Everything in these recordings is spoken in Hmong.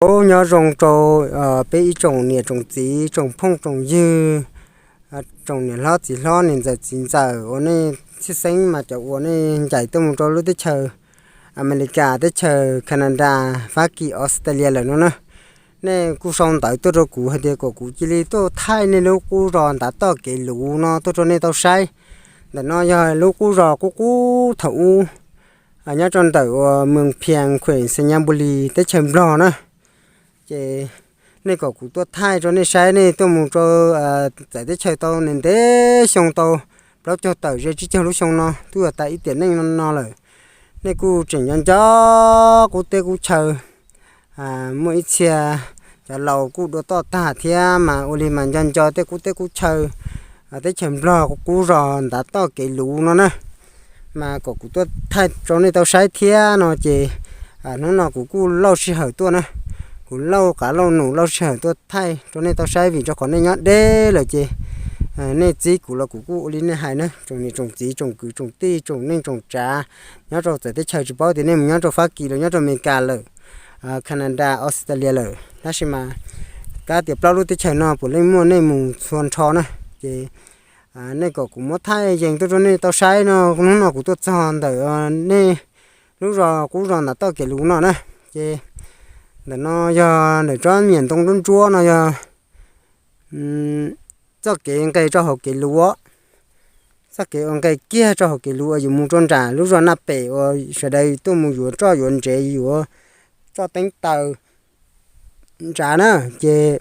Ub, nyob zoo rau peb ib tsoom niam tsoom txiv, tsoom phooj tsoom ywg, tsoom niam hlob txiv hlob, niam ntxawm txiv ntxawm uas nej tshwj xeeb mas cov uas nej ncaim tuaj mus rau lub teb chaws Amelikas, teb chaws Canada, Fab Kis, Australia lawm no na. Nej kuj sau ntawv tuaj rau kuv hais tias kom kuv cia li tuaj thaij nej lub qub zos Ntav Toj Kev Luv no tuaj rau nej tau saib. Ntawm no yog lub qub zos qub qub thaum ub, nyob rau ntawm uas Moos Phias, khuem Xais Nyas Npus Lis, teb chaws Nplog na. Ces nej kom kuv tuaj thaij rau nej saib, nej tuaj mus rau txawv teb chaws tau ntev ntev xyoo, tau plaub caug tawm ze tsib caug lub xyoo no twb yuav tas ib tiam neej no no lawm. Nej kuj tseem nco nco qub teb qub chaw. Muaj ib txhia cov laus kuj dua toj tag thiab mas ua li mas nco nco tej qub teb qub chaw teb chaws Nplog qub zos Ntav Toj Kev Luv no na. Mas kom kuv tuaj thaij rau nej tau saib thiab no ces hnub no kuv kuj lauj sij hawm tuaj na. Kuv lauj qav lauj num lauj sij hawm tuaj thaij rau nej tau saib vim rau qhov nej nyob deb lawm ces nej txib kuv los kuv kuj ua li nej hais na, tsoom niam tsoom txiv, tsoom kwv tsoom tij, tsoom neej tsoom tsav nyob rau txawv teb chaws, tsis paub tias nej mus nyob rau Fab Kis los nyob rau Amelikas lawm, Canada, Australia lawm, tab sis mas kav tias plaub lub teb chaws no puav leej muaj nej mus txhua nrho na. Ces nej kom kuv muab thaij yees tuaj rau nej tau saib no, hnub no kuv tuaj txog ntawm nej lub zos qub zos Ntav Toj Kev Luv no na. Ces ntawm no yog ntawm tsob niam ntoo nruab ntsuab no yog txoj kev nqes rau hauv kev luv, txoj kev uas nqes kiag rau hauv kev luv uas yus mus rau nram lub zos Naj Pem uas sawv daws tuaj mus yuav roj yuav ntsev yuav roj teeb taws ntsav na, ces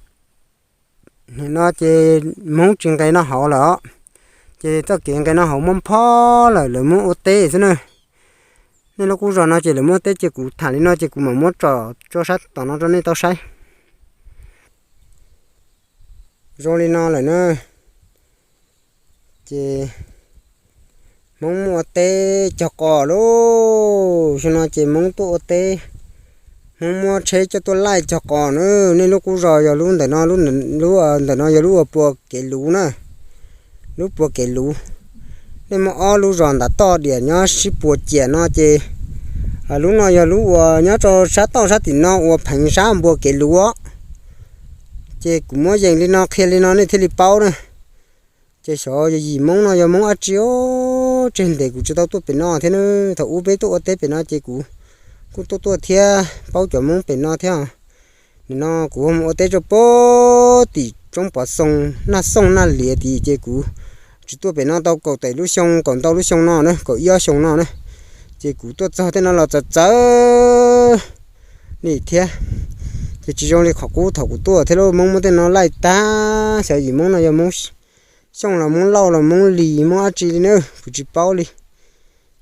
nim no ces Hmoob tsis nqes noj haus lawm os. Ces txoj kev nqes noj haus muab phob lawm, lawv muab ua teb xwb na. Nej lub qub zos no ces lawv muab teb, ces kuv tham li no ces kuv mam muab tsom tso sab tom no rau nej tau saib. Zoo li no lawm na, ces Hmoob muab ua teb cog qos lauj. Xyoo no ces Hmoob tuaj ua teb, Hmoob muab tsheb coj tuaj laij cog qos na. Nej lub qub zos yog lub ntawm no, lub ntawm no yog lub uas puas kev luv na, lub puas kev luv. Nej muaj ob lub zos ntav toj diam nyob sib puas ciam no ces lub no yog lub uas nyob rau sab toj sab tim no uas pheev sab npua kev luv os. Ces kuv muab yees li no qhia li no nej thiaj li paub na. Ces xyov yog yim Hmoob no yog Hmoob dab tsi os, tseg ntev kuv tsis tau tuaj pem no thiab na. Thaum ub peb tuaj ua teb pem no ces kuv kuj tuaj tuaj thiab paub cov Hmoob pem no thiab. Nim no kuv mus ua teb rau pem tim roob Pov Xoo, Naj Xooj Naj Liav tid ces kuv tsis tuaj pem no tau kaum tawm lub xyoo, kaum ntau lub xyoo no na, kaum ib ob xyoo no na. Ces kuv tuaj txog tej no los txawv txawv li thiab. Ces tsis zoo li qhov qub thaum kuv tuaj thiab lauj, Hmoob muab tej no laij tag, xyov yim Hmoob no yog Hmoob Xyooj los Hmoob Lauj los Hmoob Lis Hmoob dab tsi li na, kuv tsis paub li.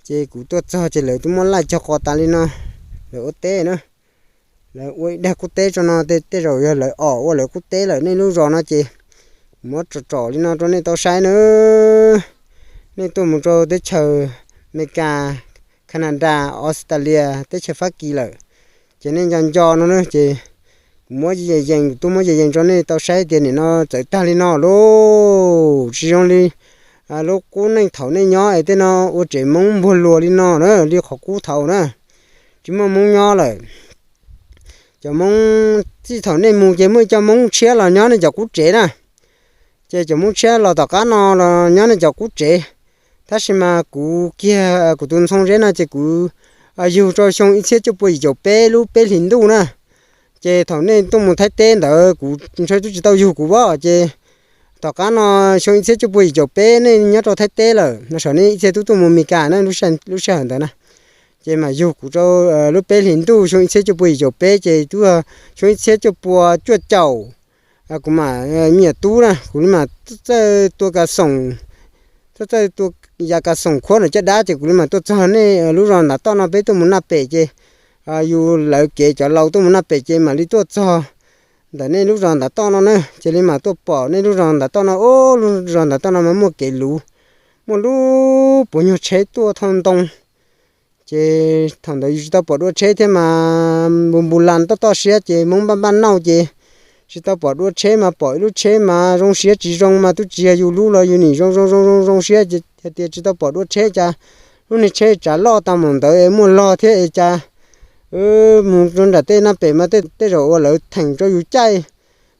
Ces kuv tuaj txog ces lawv twb muab laij cog qos tas li no, lawv ua teb na. Lawv ua ib daig qub teb rau no, tej zaum yog lawv om ua lawv qub teb lawm. Nej lub zos no ces kuv muab tsom tsom li no rau nej tau saib na. Nej tuaj mus rau teb chaws Amelikas, Canada, Australia, teb chaws Fab Kis lawm, ces nej nco nco no na ces kuv muab yees yees, kuv tuaj muab yees yees rau nej tau saib tias nim no txawv tag li no lauj. Tsis zoo li lub qub neej thaum nej nyob es tej no ua tsev Hmoob npuag luas li no na, li qhov qub thaum na, tsis muaj Hmoob nyob lawm. Cov Hmoob txij thaum nej mus ces muaj ib co Hmoob tshiab los nyob nej cov qub tsev na. Ces cov Hmoob tshiab los tom qab no los nyob nej cov qub tsev. Tab sis mas kuv kiag kuv tus ntxhoo Zeb no ces kuv yug rau xyoo ib txhiab cuaj pua yim caum peb lub peb hlis ntuj na. Ces thaum nej tuaj mus Thaib teb ntawd kuv ntshe twb tsis tau yug kuv as. Ces tom qab no xyoo ib txhiab cuaj pua yim caum peb nej nyob rau Thaib teb lawm no, saum nej ib txhia twb tuaj mus Amelikas na, lub sij hawm ntawd na. Ces mas yug kuv rau lub peb hlis ntuj xyoo ib txhiab cuaj pua yim caum peb, ces twb xyoo ib txhiab cuaj pua cuaj caum, kuv mam me nyuam tub na, kuv li mam txawj tua kas xoom, txawj txawj tua yas kas xoom khuab ntawm caj dab, ces kuv li mam tuaj txog nej lub zos ntav toj no, peb tuaj mus Naj Pem ces yus lawv kev cov laus tuaj mus Naj Pem ces mam li tuaj txog ntawm nej lub zos ntav toj no na. Ces li mam tuaj pom nej lub zos ntav toj no, ub, lub zos ntav toj no mas muaj kev luv, muaj lub puav nyuag tsheb tuaj thauj ntoo. Ces thaum ntawd yus tsis tau pom dua tsheb thiab mas npu npu las toj toj siab ces Hmoob npaj npaj nauj ces tsis tau pom dua tsheb mas pom ib lub tsheb mas zoo siab tsis zoo mas twb tsis yog yus lub los yus nim zoo zoo zoo zoo zoo siab ces hais tias tsis tau pom dua tsheb cas lub niag tsheb tsav loj tau mus ntawd es muaj log thiab es cas mus rau nram tej Naj Pem mas tej zaum uas lawv theem rau yus caij,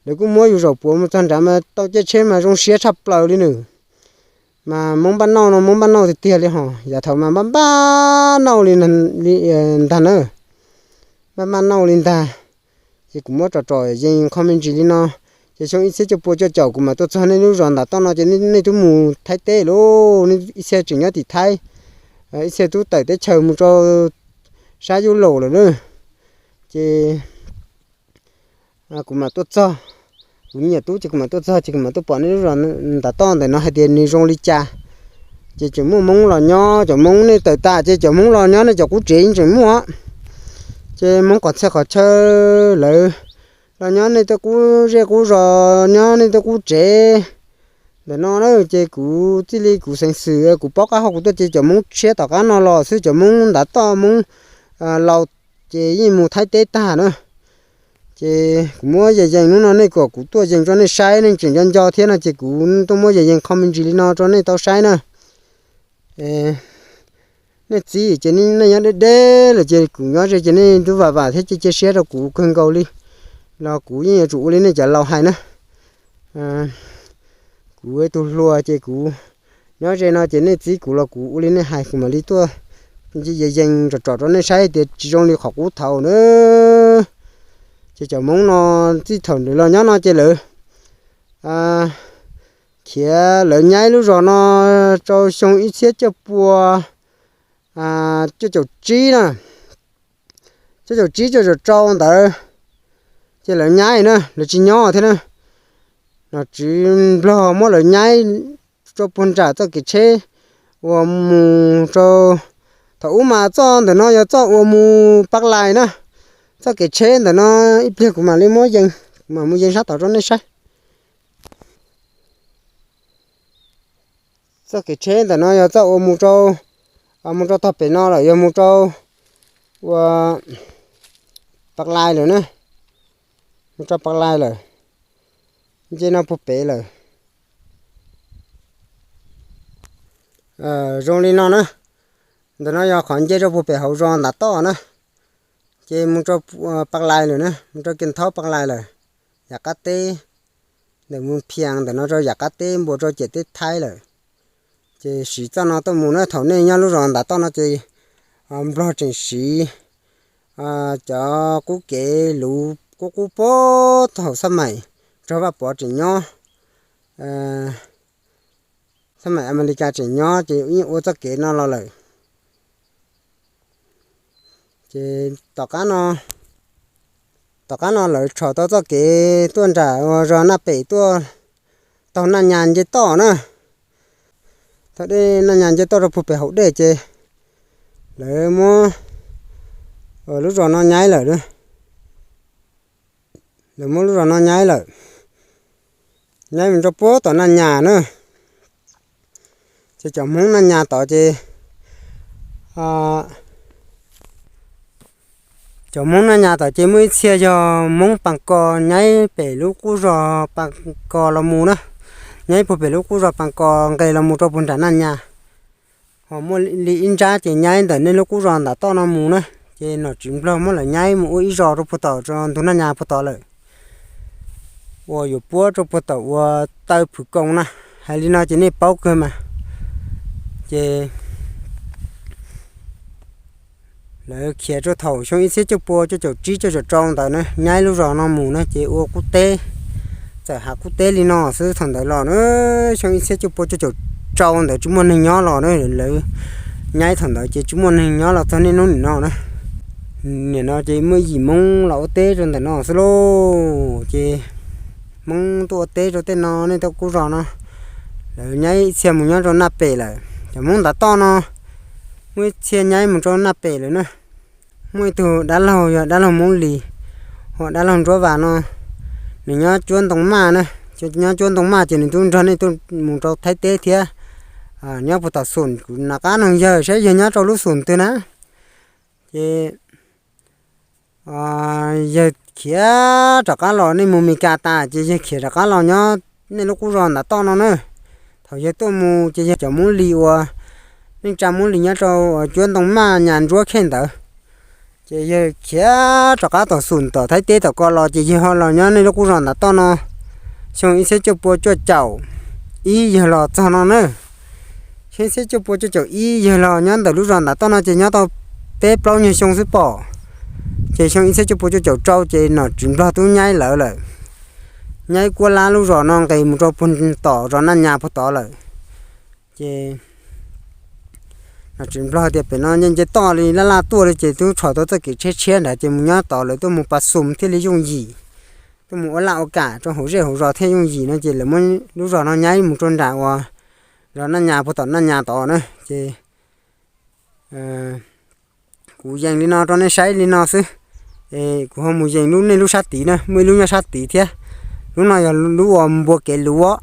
lawv kuj muab yus zaum puav mus txog nrad mas tau caij tsheb mas zoo siab tshaj plaws li nws. Mas Hmoob npaj nauj no Hmoob npaj nauj tiag tiag li hos, yav thaum mas npaj npaj nauj li ntag na, npaj npaj nauj li ntag. Ces kuv muab tsom tsom yees qho me ntsis li no. Ces xyoo ib txhiab cuaj pua cuaj caum kuv mam tuaj txog nej lub zos ntav toj no ces nej twb mus Thaib teb lauj, nej ib txhia tseem nyob tim Thaib, ib txhia twb tawm teb chaws mus rau sab Yub Laus lawm na. Ces kuv mam tuaj txog, kuv me nyuam tub ces kuv mam tuaj txog ces kuv mam tuaj pom nej lub zos ntav toj ntawm no hais tias nws zoo li cas. Ces tseem muaj Hmoob los nyob, cov Hmoob nej tawm tas ces cov Hmoob los nyob nej cov qub tsev yeej tseem muaj. Ces Hmoob qhov txhia qhov chaw lawv los nyob nej tej qub zej qub zos, nyob nej tej qub tsev ntawm no na. Ces kuv txij li kuv xeev xwm kuv paub qab hau kuv tuaj ces cov Hmoob tshiab tom qab no los xwb, cov Hmoob ntav toj Hmoob laus ces yeej mus Thaib teb tag na. Ces kuv muab yees yees hnub no nej kom kuv tuaj yees rau nej saib, nej tseem nco nco thiab no ces kuv tuaj muab yees yees qho me ntsis li no rau nej tau saib na. Nej txiv ces nej nyob deb deb lawm ces kuv nyob ze ces nej twb vam vam thiab cia cia siab rau kuv kawg nkaus li. Los kuv yeej yuav tsum ua li nej cov laus hais na. Kuv tus hluas ces kuv nyob ze no ces nej txib kuv los kuv ua li nej hais, kuv mam li tuaj yees yees tsom tsom rau nej saib tias tsis zoo li qhov qub thaum na. Ces cov Hmoob no txij thaum los nyob no ces lawv khiav lawv nyaib lub zos no rau xyoo ib txhiab cuaj pua cuaj caum tsib na, cuaj caum tsib cuaj caum rau ntawd. ces lawv nyaib na, lawv tsis nyob thiab na. Nom tswv Nplog muab lawv nyaib rau puag nram txoj kev tsheb uas mus rau, thaum ub mas txoj ntawm no yog txoj uas mus Paj Lais na. Txoj kev tsheb ntawm no ib pliag kuv mam li muab yees, kuv mam mus yees sab tom rau nej saib. Txoj kev tsheb ntawm no yog txoj uas mus rau, mus rau tog pem no lawm, yog mus rau ua Paj Lais lawm na, mus rau Paj Lais lawm, nce no puag pem lawm. Zoo li no na, ntawm no yog qhov nce rau puag pem hauv zos ntav toj na, ces mus rau Paj Lais lawm na, mus rau Kiag Thaub Paj Lais lawm, yam qab teb, ntawm mus Phias ntawm no rau yam qab teb npua rau ciam teb Thaib lawm. Ces siv txoj no tuaj mus na, thaum nej nyob lub zos ntav toj no ces Nplog tseem siv cov qub kev luv qub qub puag thaum xab maim Rog Vaj Pov tseem nyob, xab maim Amelikas tseem nyob ces yeej ua txoj kev no los lawm. Ces tom qab no, tom qab no lawv tshom tau txoj kev tuaj nram zos Naj Pem tuaj taug Naj Nyas nce toj na. Thaum dej Naj Nyas nce toj rau puag pem hauv dej ces lawv muab lub zos no nyaib lawm. Lawv muab lub zos no nyaib lawm, nyaib mus rau puag tom Naj Nyas na. Ces cov Hmoob Naj Nyas tod ces, cov Hmoob Naj Nyas tod ces muaj ib txhia yog Hmoob Pas Kos nyaib pem lub qub zos Pas Kos los mus na, nyaib puag pem lub qub zos Pas Kos nqes los mus rau puag nram Naj Nyas. Ho muaj li ib nrab ces nyaib ntawm nej lub qub zos ntav toj no mus na, ces nom tswv Nplog muab lawv nyaib mus ua ib zos rau puag tom ntug Naj Nyas puag tod lawm, uas yuav puab rau puag tom ua Taw Phwv Koos na. Hais li no ces nej paub kawg mas. Ces lawv khiav rau thaum xyoo ib txhiab cuaj pua cuaj caum tsib cuaj caum rau ntawd na, nyaib lub zos no mus na ces ua qub teb, txawm hav qub teb li no xwb thaum ntawd los na. Xyoo ib txhiab cuaj pua cuaj caum rau ntawd tsis muaj neeg nyob los na, lawv nyaib thaum ntawd ces tsis muaj neeg nyob los txog niaj hnub nim no na. Nim no ces muaj yim Hmoob los ua teb rau ntawm no xwb lauj. Ces Hmoob tuaj ua teb rau tej no, nej tej qub zos no, lawv nyaib ib txhia mus nyob rau Naj Pem lawm. Cov Hmoob ntav toj no muaj ib txhia nyaib mus rau Naj Pem lawm na. Muaj ib tug dab laug yog dab laug Hmoob Lis, ho dab laug Ntsuab Vas no, nws nyob Cuab Ntoo Maj na. Nyob Cuab Ntoo Maj ces nws twb nrog nej tuaj mus rau Thaib teb thiab. Nyob puag tom Xum, kuv nco qab noog yawg saib yawg nyob rau lub Xum twg na. Ces yawg khiav rov qab los, nej mus Mes Kas tas ces yawg khiav rov qab los nyob nej lub qub zos ntav toj no na. Thaum yawg tuaj mus ces yawg cov Hmoob Lis uas, neej tsa Hmoob Lis nyob rau Cuab Ntoo Maj, Nyas Ntsuab Khej ntawd. Ces yawg khiav rov qab tom Xum tom Thaib teb tom ko los ces yawg ho los nyob nej lub qub zos ntav toj no. Xyoo ib txhiab cuaj pua cuaj caum ib yawg los txog no na. Xyoo ib txhiab cuaj pua cuaj caum ib yawg los nyob ntawm lub zos ntav toj no ces nyob tau peb plaub nyuag xyoo xwb pom. Ces xyoo ib txhiab cuaj pua cuaj caum rau ces nom tswv Nplog twb nyaib lawv lawm. Nyaib Kuab Lab lub zos no nqes mus rau puag tom zos Naj Nyas puag tod lawm. Ces nom tswv Nplog tias pem no nce nce toj li laj laj tuaj li ces twb tshom tau txoj kev tshiab tshiab nrad ces mus nyob tod lawv tuaj mus pas xum thiaj li yooj yim, tuaj mus ua laj ua kam rau hauv zej hauv zos thiaj yooj yim no ces lawv muab lub zos no nyaib mus rau nram uas zos Naj Nyas puag tom Naj Nyas tod na. Ces kuv yees li no rau nej saib li no xwb. Kuv ho mus yees lub, nej lub sab tid na, muaj ib lub nyob sab tid thiab. Lub no yog lub uas npua kev luv,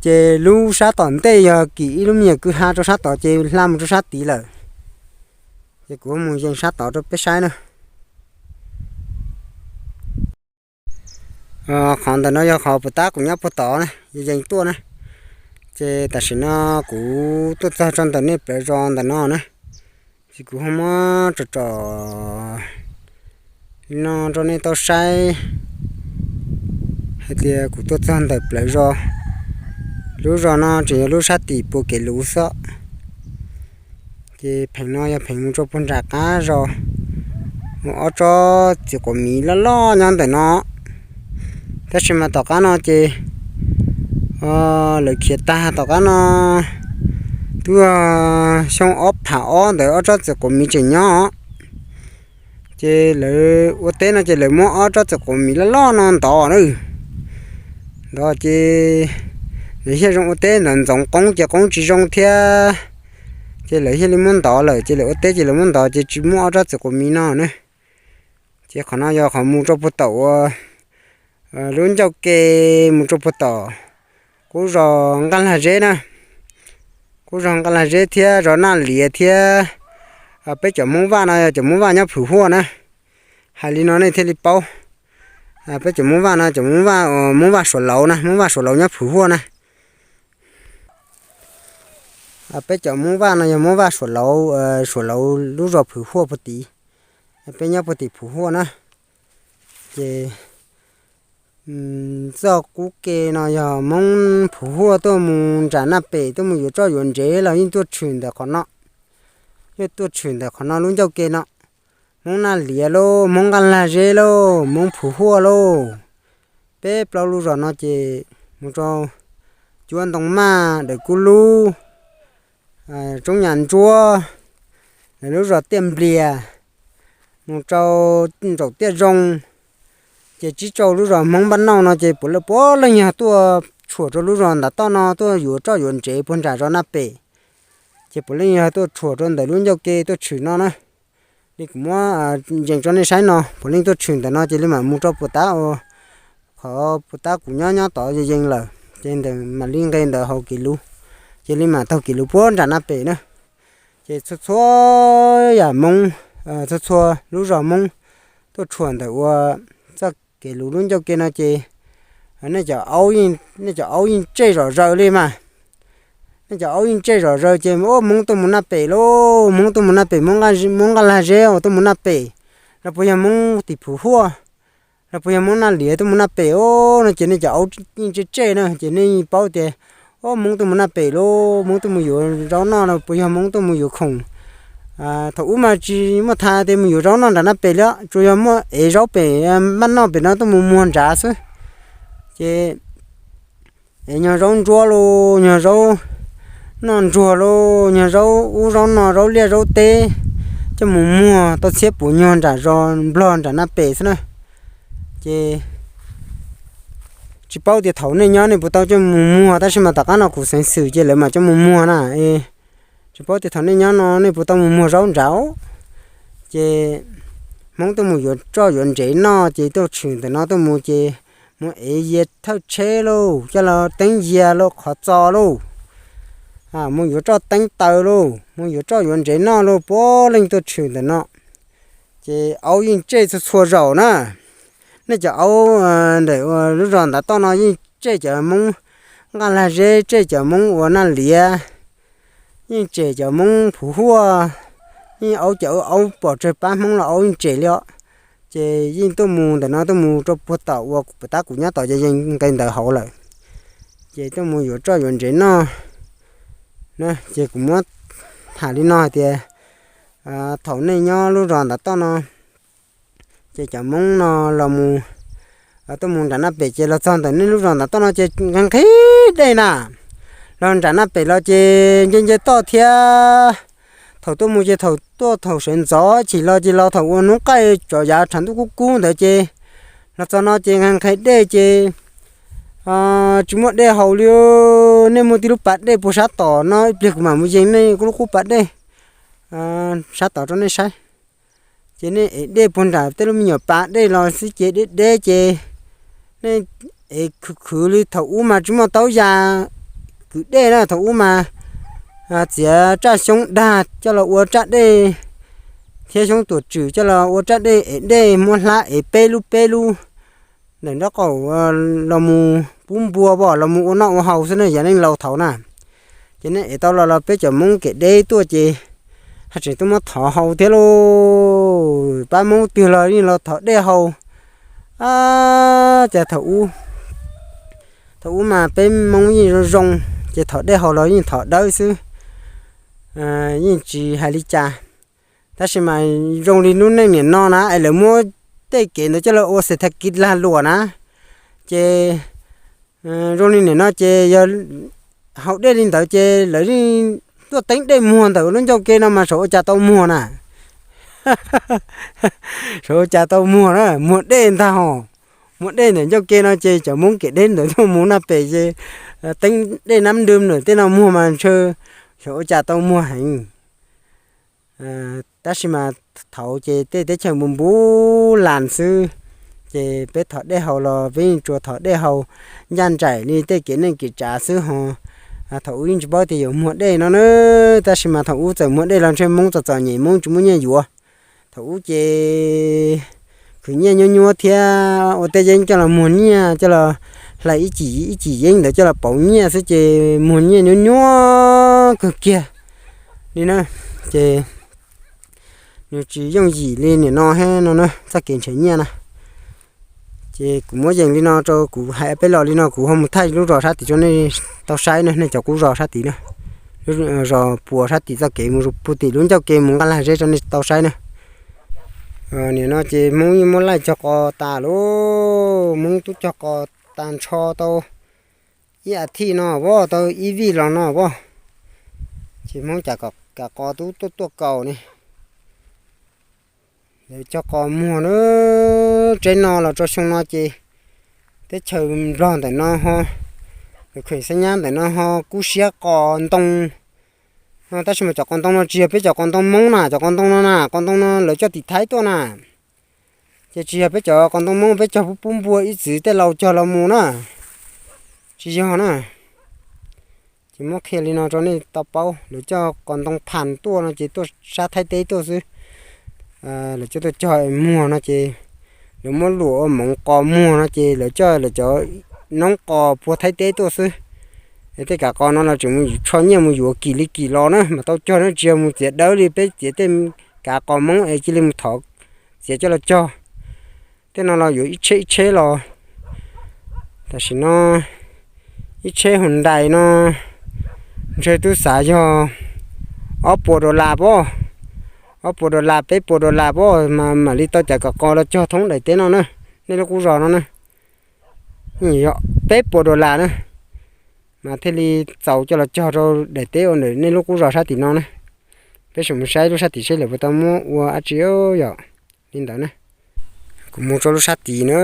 ces lub sab tom ntej yog kim ib lub me nyuam kwj ha rau sab tod ces hla mus rau sab tid lawm. Ces kuv ho mus yees sab tod rau peb saib na. Qhov ntawm no yog qhov puas tab kuv nyob puag tod na, yees tuaj na. Ces tam sim no kuv tuaj txog rau ntawm nej plawv zos ntawm no na, ces kuv ho muab tsom tsom li no rau nej tau saib hais tias kuv tuaj txog ntawm plawv zos. Lub zos no tseem yog lub sab tim pua kev luv xwb. Ces pheem no yog pheem mus rau puag nram qab zos, mus ob tsob txiv quav miv loj loj nyob ntawm no. Tab sis mas tom qab no ces lawv khiav tag tom qab no, twb xyoo ob phav ob ntawd ob tsob txiv quav miv tseem nyob. Ces lawv ua teb no ces lawv muab ob tsob txiv quav miv loj loj no ntov na. Ntov ces lawv thiaj zoo ua teb ntawd, ntxoov qoob ces qoob tsis zoo thiab, ces lawv thiaj li muab ntov lawm. Ces lawv ua teb ces lawv muab ntov ces tsis muaj ob tsob txiv quav miv no na. Ces qhov no yog qhov mus rau puag tom uas lub ncauj ke mus rau puag tom qub zos Nqaj Lag Zeb na, qub zos Nqaj Lag Zeb thiab zos Naj Liav thiab peb cov Hmoob Vaj no yog cov Hmoob Vaj nyob Phwm Huaj na. Hais li no nej thiaj li paub. Peb cov Hmoob Vaj no cov Hmoob Vaj, Hmoob Vaj Suav Lauv na, Hmoob Vaj Suav Lauv nyob Phwm Huaj na. Peb cov Hmoob Vaj no yog Hmoob Vaj Suav Lauv, Suav Lauv lub zos Phwm Huaj puag tid. Peb nyob puag tim Phwm Huaj na. Ces txoj qub ke no yog Hmoob Phwm Huaj tuaj mus nram Naj Pem tuaj mus yuav roj yuav ntsev los yeej tuaj tshwm ntawm qhov no. Yeej tuaj tshwm ntawm qhov no lub ncauj ke no. Hmoob Naj Liav lauj, Hmoob Nqaj Lag Zeb lauj, Hmoob Phwm Huaj lauj. Peb plaub lub zos no ces mus rau Cuab Ntoo Maj, Dawm Kub Lub, Tsoob Nyas Ntsuab, lub zos Tiaj Nplias, mus rau nraum Tiaj Zoo. Ces tsib rau lub zos Hmoob Npaj Nauj no ces puav leej yog tuaj tshuam rau lub zos ntav toj no tuaj yuav roj yuav ntsev puag nram zos Naj Pem. Ces puav leej yog tuaj tshuam rau ntawm lub ncauj ke tuaj tshwm no na. Li kuv muab ntsees rau nej saib no, puav leej tuaj tshwm ntawm no ces li mam mus rau puag ta, qhov puag ta kuv nyob nyob tod yees lawm ces mam li nqe ntawd hauv kev luv, ces li mam taug kev luv puag nram Naj Pem na. Ces txhua txhua yam Hmoob, txhua txhua lub zos Hmoob tuaj tshuam ntawm ua txoj kev luv lub ncauj ke no ces nej cov aub yeej tsej zom zaws li mas. Nej cov aub yeej tsej zom zaws ces Hmoob tuaj mus Naj Pem lauj, Hmoob tuaj mus Naj Pem, Hmoob Nqaj Lag Zeb tuaj mus Naj Pem, los puas yog Hmoob tim Phwm Huaj, los puas yog Hmoob Naj Liav tuaj mus Naj Pem os no ces nej cov aub yeej tsej tsej na ces nej yeej paub tias, o, Hmoob tuaj mus Naj Pem lauj, Hmoob tuaj mus yuav zaub noj los puas yog Hmoob tuaj mus yuav khoom. Thaum ub mas tsis muaj tha tias mus yuav zaub noj nram Naj Pem li, tsuas yog muaj ev zaub pem Npaj Nauj pem no tuaj mus muag nrad xwb. Ces ev nyuag zaub ntsuab lauj, nyuag zaub noj ntsuag lauj, nyuag zaub ub zaub no, zaub liaj zaub teb, coj mus muag tau txhiab puas nyuag nram zos Nplog nram Naj Pem xwb na. Ces tsis paub tias thaum nej nyob nej puas tau coj mus muag, tab sis mas tom qab no kuv xeev xwm ces lawv mam coj mus muag na. Tsis paub tias thaum nej nyob no nej puas tau mus muag zaub nrad. Ces Hmoob tuaj mus yuav roj yuav ntsev noj ces tuaj tshwm ntawm no tuaj mus ces mus ev yias thawj tsheb lauj, coj los teeb yias lauj, qhov txos lauj, mus yuav roj teeb taws lauj, mus yuav roj yuav ntsev noj lauj, puav leej tuaj tshwm ntawm no. Ces aub yeej tsej txhua txhua zaus na. Nej cov aub ntawm lub zos ntav toj no yeej tsej cov Hmoob Nqaj Lag Zeb, tsej cov Hmoob ua Naj Liav, yeej tsem cov Hmoob Phwm Huaj, yeej aub cov aub pom tsawg pab Hmoob los aub yeej tsem li os. Ces yeej tuaj mus ntawm no tuaj mus rau puag tom uas puag ta kuv nyob tom yees nqe ntawd hauv lawm. Ces tuaj mus yuav roj yuav ntsev noj. Ces kuv muab tham li no hais tias thaum nej nyob lub zos ntav toj no, ces cov Hmoob no los mus, tuaj mus nram Naj Pem ces los txog ntawm nej lub zos ntav toj no ces nqhis nqhis dej na. Los nram Naj Pem los ces nce nce toj thiab. Thaum tuaj mus ces thaum tuaj thaum sawv ntxov chim los ces los thaum uas hnub qaij tov yav tshav ntuj kub kub ntawd ces los txog no ces nqhis nqhis dej ces tsis muaj dej haus li. Nej muaj tib lub pas dej puag sab tom no, ib pliag kuv mam mus yees nej lub qub pas dej sab tod rau nej saib. Ces nej ev dej puag nram tej lub me nyuam pas dej los xwb ces deb deb ces nej ev khwv khwv li. Thaum ub mas tsis muaj taub ya kwv dej na, thaum ub mas txiav raj xyoob dag coj los ua raj dej thiab xyoob tuam tswm coj los ua raj dej, ev dej muab hlab ev peb lub peb lub ntawm nraub qaum los mus pub npua pom los mus ua noj ua haus xwb na, yog neej laus thaud na. Ces nej ev tau los los peb cov Hmoob kev deb tuaj ces haj tseem tuaj muab thov haus thiab lauj. Pab Hmoob twg los yeej los thov dej haus. Ces thaum ub, thaum ub mas peb Hmoob yeej zoo zoo, ces thov dej haus los yeej thov dawb xwb, yeej tsis hais li cas. Tab sis mas zoo li lub neej niam no na es lawv muab tej kev ntawd coj los ua xes thas kiv lag luam na, ces zoo li niam no ces yog haus dej li ntawd ces lawv yeej tuaj teeb dej muag ntawm lub ncauj ke no mas saum ua cas tau muag na. Xyov ua cas tau muag na, muag dej ntag hos. Muag dej ntawm ncauj ke no ces cov Hmoob kev deb ntawd tuaj mus na pem ces teeb dej nab nrw ntawm tej no muag mas ntshe xyov ua cas tau muag heev. Tab sis mas thaud ces tej teb chaws npuv npuv las xwb, ces peb thov dej haus los peb yeej tsuas thov dej haus ncaj nraim li tej kev neej kev tsav xwb ho. Thaum ub yeej tsis paub tias yuav muag dej no na, tab sis mas thaum ub txawm muag dej los ntshe Hmoob txom txom nyem, Hmoob tsis muaj nyiaj yuav. Thaum ub ces khwv nyiaj nyuab nyuab thiab ua tej yeeb coj los muag nyiaj, coj los hlais ib cim ib cim yeeb ntawd coj los pauv nyiaj xwb ces muag nyiaj nyuab nyuab kawg kiag li na. Ces nws tsis yooj yim li nim no thiab no na, txoj kev nrhiav nyiaj na. Ces kuv muab yees li no rau, kuv hais peb los li no, kuv ho mus thaij lub zos sab tim rau nej tau saib na, nej cov qub zos sab tim na, zos puas sab tim txoj kev mus puag tim lub ncauj ke mus Nqaj Lag Zeb rau nej tau saib na. Nim no ces Hmoob yeej muab laij cog qos tas lauj, Hmoob twb cog qos tag nrho tau ib as thiv no as, tau ib vij los no as. Ces Hmoob cov kav qos twb tuaj tuaj kaus ne. Lawv cog qos muag na, tsev no los rau xyoo no ces teb chaws Nplog ntawm no ho, kheem xeeb nyab ntawm no ho kub siab qos ntoo no, tab sis mas cov qos ntoo no tsis yog peb cov qos ntoo Hmoob na, cov qos ntoo no na, qos ntoo no lawv coj tim Thaib tuaj na. Ces tsis yog peb cov qos ntoo Hmoob peb cog pub pub npua ib txwv tej laus cog los mus na, tsis yog na. Ces muab qhia li no rau nej tau paub, lawv coj qos ntoo phas tuaj no ces tuaj sab Thaib teb tuaj xwb. Lawv coj tuaj cog muag no ces lawv muab luam ua moov qos muag no ces lawv coj lawv cov noob qos puag Thaib teb tuaj xwb. Es tej kav qos no los tseem mus tsho nyiaj mus yuav kim li kim los na mas tau cog na, tsis yog mus txiav dawb li peb txiav tej kav qos Hmoob es cia li mus thov txiav coj los cog. Tej no los yuav ib tsheb ib tsheb los. Tam sim no ib tsheb Hyundai no ntshe twb xav yog ob puas dollar pob, ob puas dollar peb puas dollar pob mas mam li tau cov kav qos los cog thoob daim teb no na, nej lub qub zos no na. Yog peb puas dollar na mas thiaj li txaus coj los cog rau daim teb ua ntawm nej lub qub zos sab tim no na. Peb sim mus saib lub sab tim seb lawv puas tau muab ua dab tsi yom. Li ntawd na, kuv mus rau lub sab tid na,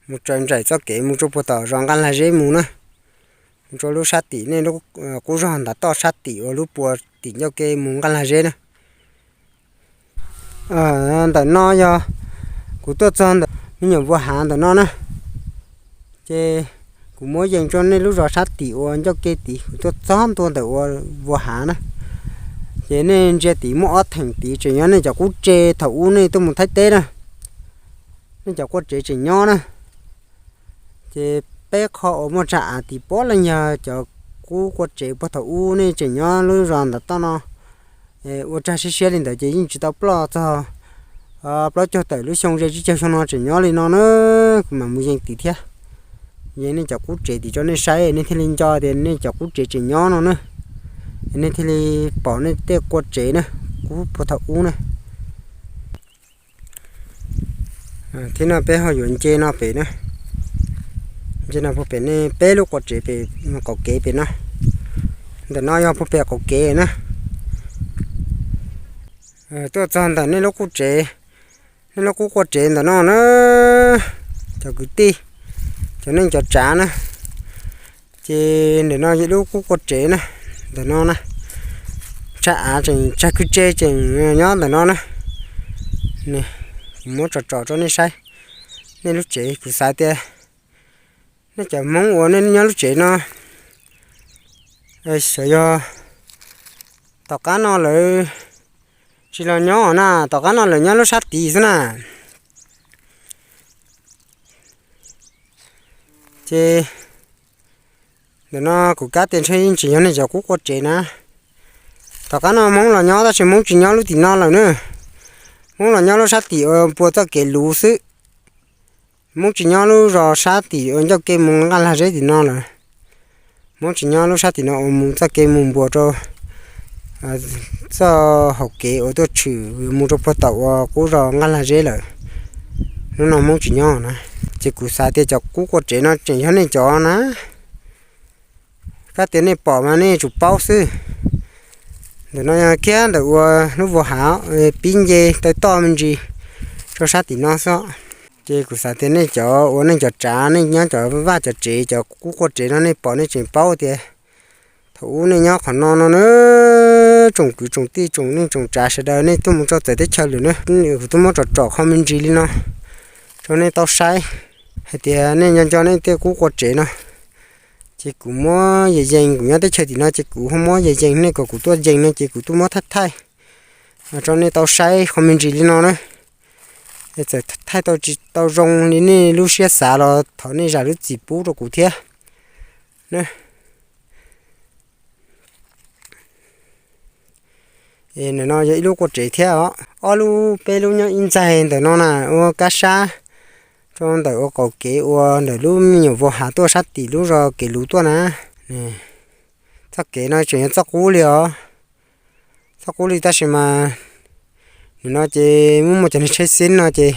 mus tsaws nraim txoj kev mus rau puag tom zos Nqaj Lag Zeb mus na. Mus rau lub sab tim nej lub qub zos ntav toj sab tim uas lub puas tim ncauj ke mus Nqaj Lag Zeb na. Ntawm no yog kuv tuaj txog ntawm me nyuam vuas hav ntawm no na. Ces kuv muab yees rau nej lub zos sab tim uas ncauj ke tid, kuv tuaj txog ntua ntawm uas vuas hav na. Ces nej ntsia tid muaj ob theem tid tseem nyob nej cov qub tsev thaum ub nej tuaj mus Thaib teb na. Nej cov quaj tsev tseem nyob na. Ces peb qho uas muaj tsag av tim pob leej yog cov qub quaj tsev puag thaum ub nej tseem nyob lub zos ntav toj no. Ua rag siab siab li ntawd ces yeej tsis tau ploj txog plaub caug tawm lub xyoo ze tsib caug xyoo no tseem nyob li no na. Kuv mam mus yees tid thiab, yees nej cov qub tsev tim rau nej saib nej thiaj li nco tias nej cov qub tsev tseem nyob no na. Nej thiaj li pom nej tej quaj tsev na, qub puag thaum ub na. Thiab no peb ho yuav nce no pem na, nce no puag pem nej peb lub quaj tsev pem qaum kev pem no. Ntawm no yog puag pem qaum kev na. Tuaj txog ntawm nej lub qub tsev, nej lub qub quaj tsev ntawm no na, cov kwv tij, cov neej cov tsav na. Ces ntawm no yog lub qub quaj tsev na, ntawm no na, tsag av tseem tsag kwj tse tseem nyob ntawm no na. Kuv muab tsom tsom rau nej saib, nej lub tsev kuv xav tias nej cov Hmoob uas nej nyob lub tsev no, xyov yog tom qab no lawv tsis los nyob na, tom qab no lawv nyob lub sab tid xwb na. Ces ntawm no kuv kab tias ntshe yeej tseem yog nej cov qub quaj tsev na. Tom qab no Hmoob los nyob tab sis Hmoob tsis nyob lub tim no lawm na. Hmoob los nyob lub sab tim uas puag txoj kev luv xwb. Hmoob tsis nyob lub zos sab tim uas ncauj kev mus Nqaj Lag Zeb tim no lawm. Hmoob tsis nyob lub sab tim no uas mus txoj kev mus npuas rau txoj hauv kev uas tuaj tshwm mus rau puag tom uas qub zos Nqaj Lag Zeb lawm. Hnub no Hmoob tsis nyob na. Ces kuv xav tias cov qub quaj tsev no tseem yog nej cov na. Kab tias nej pom mas nej tsum paub xwb. Ntawm no yog kiag ntawm ua lub vau hav pib nce taw toj me ntsis rau sab tim no xwb. Ces kuv xav tias nej cov ua neej cov tsav, nej nyob cov vaj cov tsev, cov qub qua tsev no nej pom nej tseem paub tias thaum ub nej nyob qhov no no na, tsoom kwv tsoom tij tsoom neej tsoom tsav sawv daws nej tuaj mus rau txawv teb chaws lawm na, kuv tuaj muab tsom tsom qho me ntsis li no rau nej tau saib hais tias nej nco nco nej tej qub qua tsev no. Ces kuv muab yees yees, kuv nyob teb chaws tim no ces kuv ho muab yees yees, nej kom kuv tuaj yees no ces kuv tuaj muab thaij thaij rau nej tau saib qho me ntsis li no na. Es txawm thaij tau tsis tau zoo li nej lub siab xav los thov nej zam lub txim pub rau kuv thiab na. Ntawm no yog ib lub qua tsev thiab os. Ob lub peb lub nyob ib ntxaig ntawm no na, ua kab sab rau ntawm ua qaum kev ua ntawm lub me nyuam vau hav tuaj sab tim lub zos kev luv tuaj na. Txoj kev no tseem yog txoj qub li os. Txoj qub li tab sis mas nim no ces muaj muaj cov niag tsheb xib no ces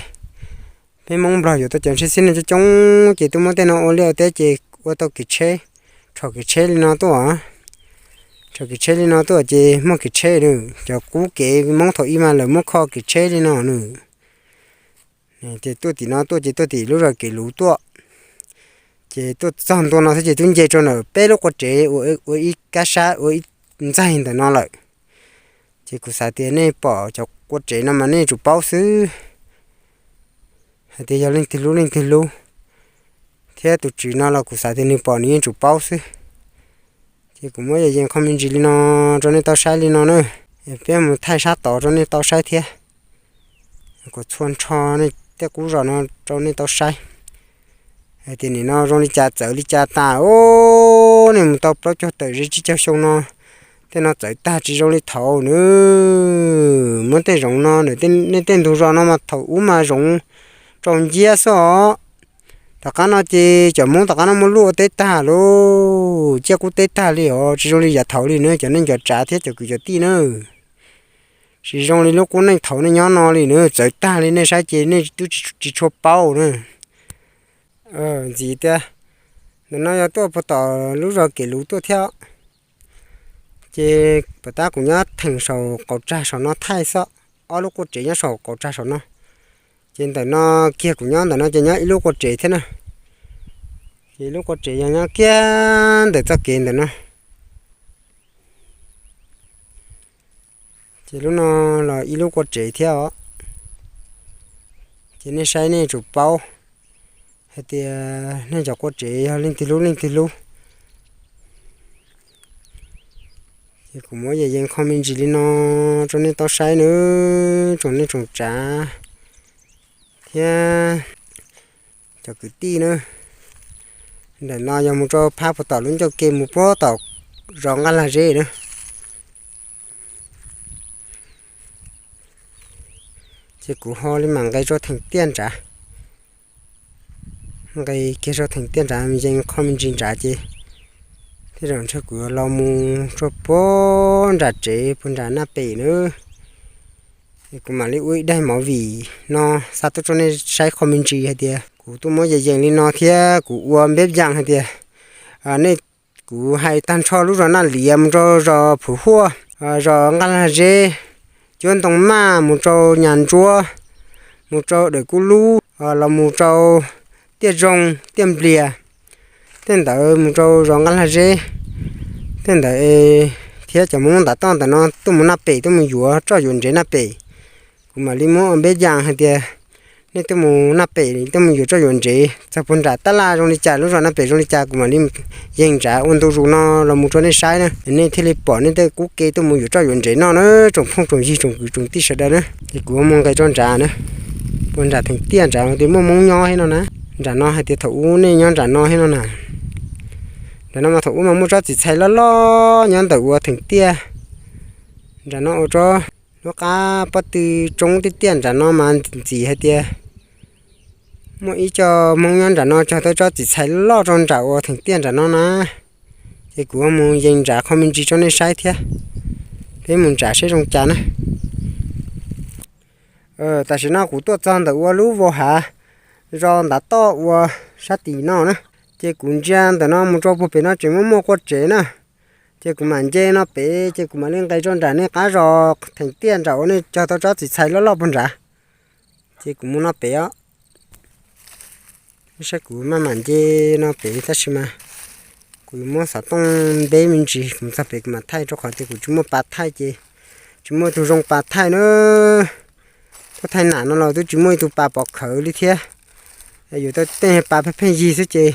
peb Hmoob Nplog yuav tau cov tsheb xib no coob coob ces tuaj muab tej no ua liaj ua teb ces ua tau kev tsheb, rho kev tsheb li no tuaj. Rho kev tsheb li no tuaj ces muaj kev tsheb nws, cov qub kev Hmoob thaum ub mas lawv muab kho kev tsheb li no nws. Ces tuaj tim no tuaj ces tuaj tim lub zos kev luv tuaj, ces tuaj txog ntua no xwb ces twb nce rau ntawm peb lub qua tsev ua ib kab sab ua ib ntxaig ntawm no lawm. Ces kuv xav tias nej pom cov qua tsev no mas nej tsum paub xwb hais tias yog leej twg lub leej twg lub, thiab tus tswv no los kuv xav tias nws pom nws yeej tsum paub xwb. Ces kuv muab yees yees qho me ntsis li no rau nej tau saib li no na. Peb mus thaij sab tod rau nej tau saib thiab. Kuv txhua nrho nej tej qub zos no rau nej tau saib hais tias nim no zoo li cas txawv li cas tas os. Nej mus tau plaub caug tawm ze tsib caug xyoo no, tej no txawv tag tsis zoo li thaum nws muab tej zoov no, nej tej ntug zos no mas thaum ub mas zoov tsaus nciab xwb os. Tom qab no ces cov Hmoob tom qab no muab luaj teb tag lauj, ciaj qub teb tag li os, tsis zoo li yav thaud li na cov neej cov tsav thiab cov kwv cov tij na. Tsis zoo li lub qub neej thaud nej nyob no li na, txawv tag li nej saib ces nej twb tsis tshua paub na. Ntxiv tias ntawm no yog tuaj puag tom lub zos kev luv tuaj thiab. Ces puag ta kuv nyob theem saum qaum tsag saum no thaij xwb, ob lub qua tsev nyob saum qaum tsag saum no. Ces ntawm no kiag kuv nyob ntawm no ces nyob ib lub qua tsev thiab na. Ces lub qua tsev yog nyob kiag ntawm txoj kev ntawm no. Ces lub no los ib lub qua tsev thiab os. Ces nej saib nej tsum paub hais tias nej cov qua tsev yog leej twg lub leej twg lub. Ces kuv muab yees yees qho me ntsis li no rau nej tau saib na, tsoom neej tsoom tsav thiab cov kwv tij na. Ntawm no yog mus rau phab puag tom lub ncauj ke mus puag tom zos Nqaj Lag Zeb na. Ces kuv ho li mam nqes rau theem tiaj nrad, nqes kiag rau theem tiaj nrad yees qho me ntsis nrad ces tej zaum ntshe kuv yuav los mus rau puag nram tsev puag nram Naj Pem na. Es kuv mam li ua ib daim movie no xa tuaj rau nej saib qho me ntsis hais tias kuv tuaj muab yees yees li no thiab kuv ua npeb yas hais tias nej, kuv hais tag nrho lub zos Naj Liav mus rau zos Phuv Huaj, zos Nqaj Lag Zeb, Cuab Ntoo Maj mus rau Nyas Ntsuab, mus rau Dawm Kub Lub los mus rau Tiaj Zoo, Tiaj Nplias, tej ntawd mus rau zos Nqaj Lag Zeb, tej ntawd thiab cov Hmoob ntav toj ntawm no tuaj mus Naj Pem tuaj mus yuav roj yuav ntsev Naj Pem. Kuv mam li muab ua npeb yas hais tias nej tuaj mus Naj Pem tuaj mus yuav roj yuav ntsev txog puag nram tab laj zoo li cas, lub zos Naj Pem zoo li cas kuv mam li yees nrad ua ntu zus no los mus rau nej saib na, nej thiaj li pom nej tej qub ke tuaj mus yuav roj yuav ntsev noj na, tsoom phooj tsoom ywg tsoom kwv tsoom tij sawv daws na. Ces kuv mus nqes rau nrad na, puag nram theem tiaj nrad tias muaj Hmoob nyob thiab no na. Nram no hais tias thaum ub nej nyob nram no thiab no na. Nram no mas thaum ub mas muaj tsob txiv txhais loj loj nyob ntawm ua theem tiaj. Nram no ua tsob lub qab pob tw tsoob tiaj tiaj nram no mas ntxim hais tias muaj ib co Hmoob nyob nram no cog tau tsob txiv txhais loj rau nram ua theem tiaj nram no na. Ces kuv mus yees nrad qho me ntsis rau nej saib thiab. Peb mus nrad seb zoo cas na. Tam sim no kuv tuaj txog ntawm ua lub vau hav zos ntav toj ua sab tim no na. Ces kuv ntsia ntawm no mus rau puag pem no tseem muaj muaj qua tsev na. Ces kuv mam nce no pem ces kuv mam li nqes rau nram nej qab zos theem tiaj nram uas nej cog tau tsob txiv txhais loj loj puag nrad. Ces kuv mus no pem os. Saib kuv maj mam nce no pem tab sis mas kuv yuav muab xov tooj npeb me ntsis kuv txog pem kuv mam thaij rau qhov tias kuv tsis muaj pas thaij ces tsis muaj tus zoo pas thaij na. Tuaj thaij nam no los twb tsis muaj ib tug pas pov khawv li thiab. Yuav tau tej pas pheej pheej yig xwb ces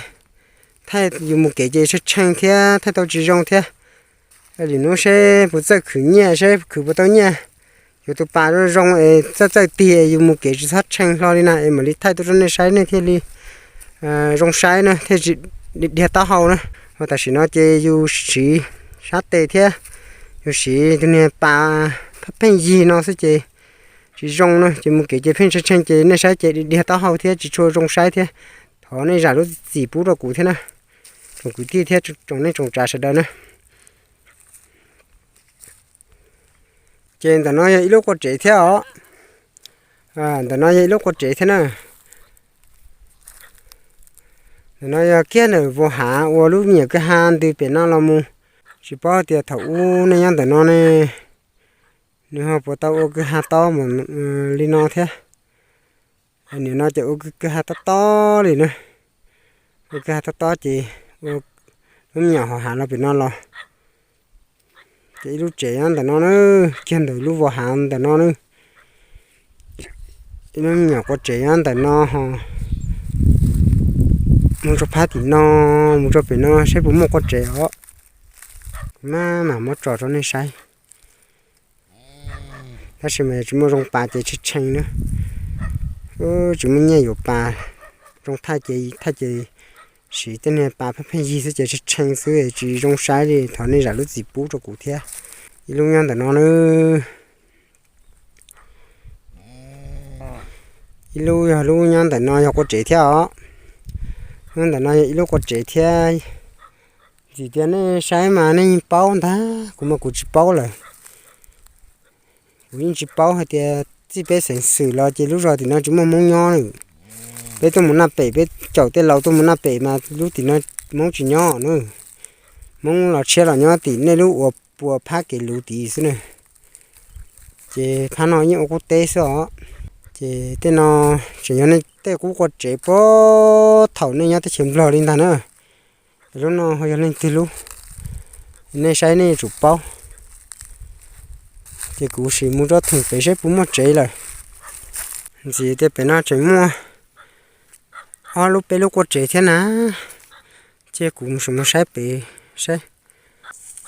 thaij yus mus kev ces tshee tshee thiab thaij tau tsis zoo thiab. Lwm hnub seb puas txawj khwv nyiaj, seb khwv puas tau nyiaj, yuav tus pas zoo zoo es txawj txawj tig es yus mus kev tsis txhob tshee hlo li na es mam li thaij tuaj rau nej saib nej thiaj li zoo saib na, thiaj tsis dhia taub hau na. Ho tam sim no ces yus siv sab tes thiab yus siv tus niag pas pheej pheej yig no xwb ces tsis zoo na, ces mus kev ces pheej tshee tshee ces nej saib ces dhia taub hau thiab tsis tshua zoo saib thiab. Thov nej zam lub txim pub rau kuv thiab na, tsoom kwv tij thiab tsoom neej tsoom tsav sawv daws na. Ces ntawm no yog ib lub qua tsev thiab os. Ntawm no yog ib lub qua tsev thiab na. Ntawm no yog kiag ntawm vos hav ua lub me nyuam kwj ha ntws pem no los mus. Tsis paub tias thaum ub nej nyob ntawm no ne, nws ho puas tau ua kwj ha tob li no thiab. Nim no ces ua kwj ha tob tob li na. Ua kwj ha tob tob ces ua lub me nyuam hauv hav los pem no los. Ces ib lub tsev nyob ntawm no na, kiag ntawm lub vos hav ntawm no na. Ib lub me nyuam qua tsev nyob ntawm no ho mus rau phab tim no, mus rau pem no saib puas muaj qua tsev os. Kuv maj mam muab tso rau nej saib. Tab sis mas yog tsis muaj zoo pas ces tshee tshee na. Tsis muaj nyiaj yuav pas zoo thaij ces thaij ces siv tej niag pas pheej pheej yig xwb ces tshee tshee xwb tsis zoo saib li. Thov nej zam lub txim pub rau kuv thiab. Ib lub nyob ntawm no na. Ib lub yog lub nyob ntawm no yog qua tsev thiab os. Nyob ntawm no yog ib lub qua tsev thiab. Txim tias nej saib mas nej yeej paub ntag, kuv mas kuv tsis paub lawm. Kuv yeej tsis paub hais tias txij peb xeev xwm los ces lub zos tim no tsis muaj Hmoob nyob na. Peb tuaj mus Naj Pem, peb caum tej laus tuaj mus Naj Pem mas lub tim no Hmoob tsis nyob na. Hmoob los tshiab los nyob tim nej lub uas puas phab kev luv tid xwb na. Ces phab no yeej ua qub teb xwb os. Ces tej no tseem yog nej tej qub qua tsev puag thaum nej nyob teb chaws Nplog li ntag na. Lub no ho yog leej twg lub, nej saib nej yuav tsum paub. Ces kuv sim mus rau theem pem saib puas muaj tsev lawm. Ntxim tias pem no tseem muaj ob lub peb lub qua tsev thiab na. Ces kuv sim mus saib pem saib.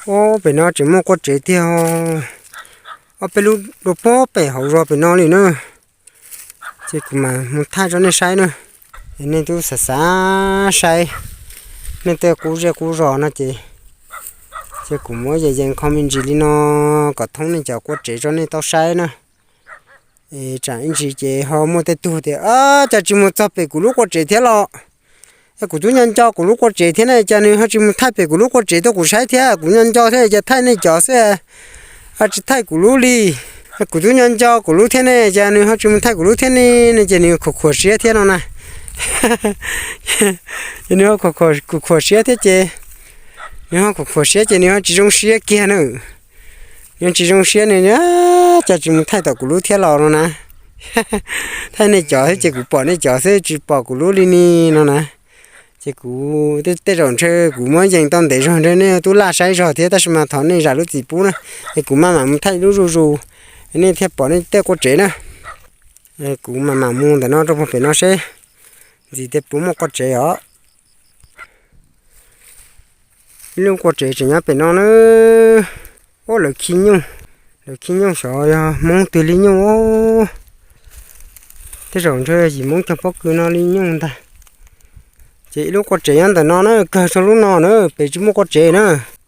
Ob, pem no tseem muaj qua tsev tiag, ob peb lub dua puag pem hauv zos pem no li na. Ces kuv mam mus thaij rau nej saib na. Es nej twb xav xav saib nej tej qub zej qub zos no ces, ces kuv muab yees yees kho me ntsis li no kom thoob nej cov qua tsev rau nej tau saib na. Es tsam ib ntsis ces ho muaj tej tug tias, Cas tsis mus txog pem kuv lub qua tsev thiab los? Kuv twb nco nco kuv lub qua tsev thiab ne, cas nws ho tsis mus thaij pem kuv lub qua tsev tuaj kuv saib thiab? Kuv nco nco thiab cas thaij nej cov xwb, tsis thaij kuv lub li. Kuv twb nco nco kuv lub thiab ne, cas nws ho tsis mus thaij kuv lub thiab ne? No ces nws khuam khuam siab thiab no na. Nws ho khuam khuam siab thiab ces, nws ho khuam khuam siab ces nws ho tsis zoo siab kiag na. Nws tsis zoo siab ne, cas tsis mus thaij tom kuv lub thiab los no na. Thaij nej cov xwb ces kuv pom nej cov xwb tsis pom kuv lub li ni no na. Ces kuv tej zaum ntshe kuv muab yees tau ntev zog ntshe nej tub laj saib zog thiab tab sis mas thov nej zam lub txim pub na. Es kuv maj mam mus thaij lub zuj zus, nej thiaj pom nej tej qua tsev na. Kuv maj mam mus ntawm no rau puag pem no seb ntxim tias puas muaj qua tsev os. Ib lub qua tsev tseem nyob pem no na. Ub, lawv khi nyuj, lawv khi nyuj xyov yog Hmoob twg li nyuj. Tej zaum ntshe yim Hmoob cog pob kws no li nyuj ntag. Ces ib lub qua tsev nyob ntawm no na, kawg txog lub no na, pem tsis muaj qua tsev na.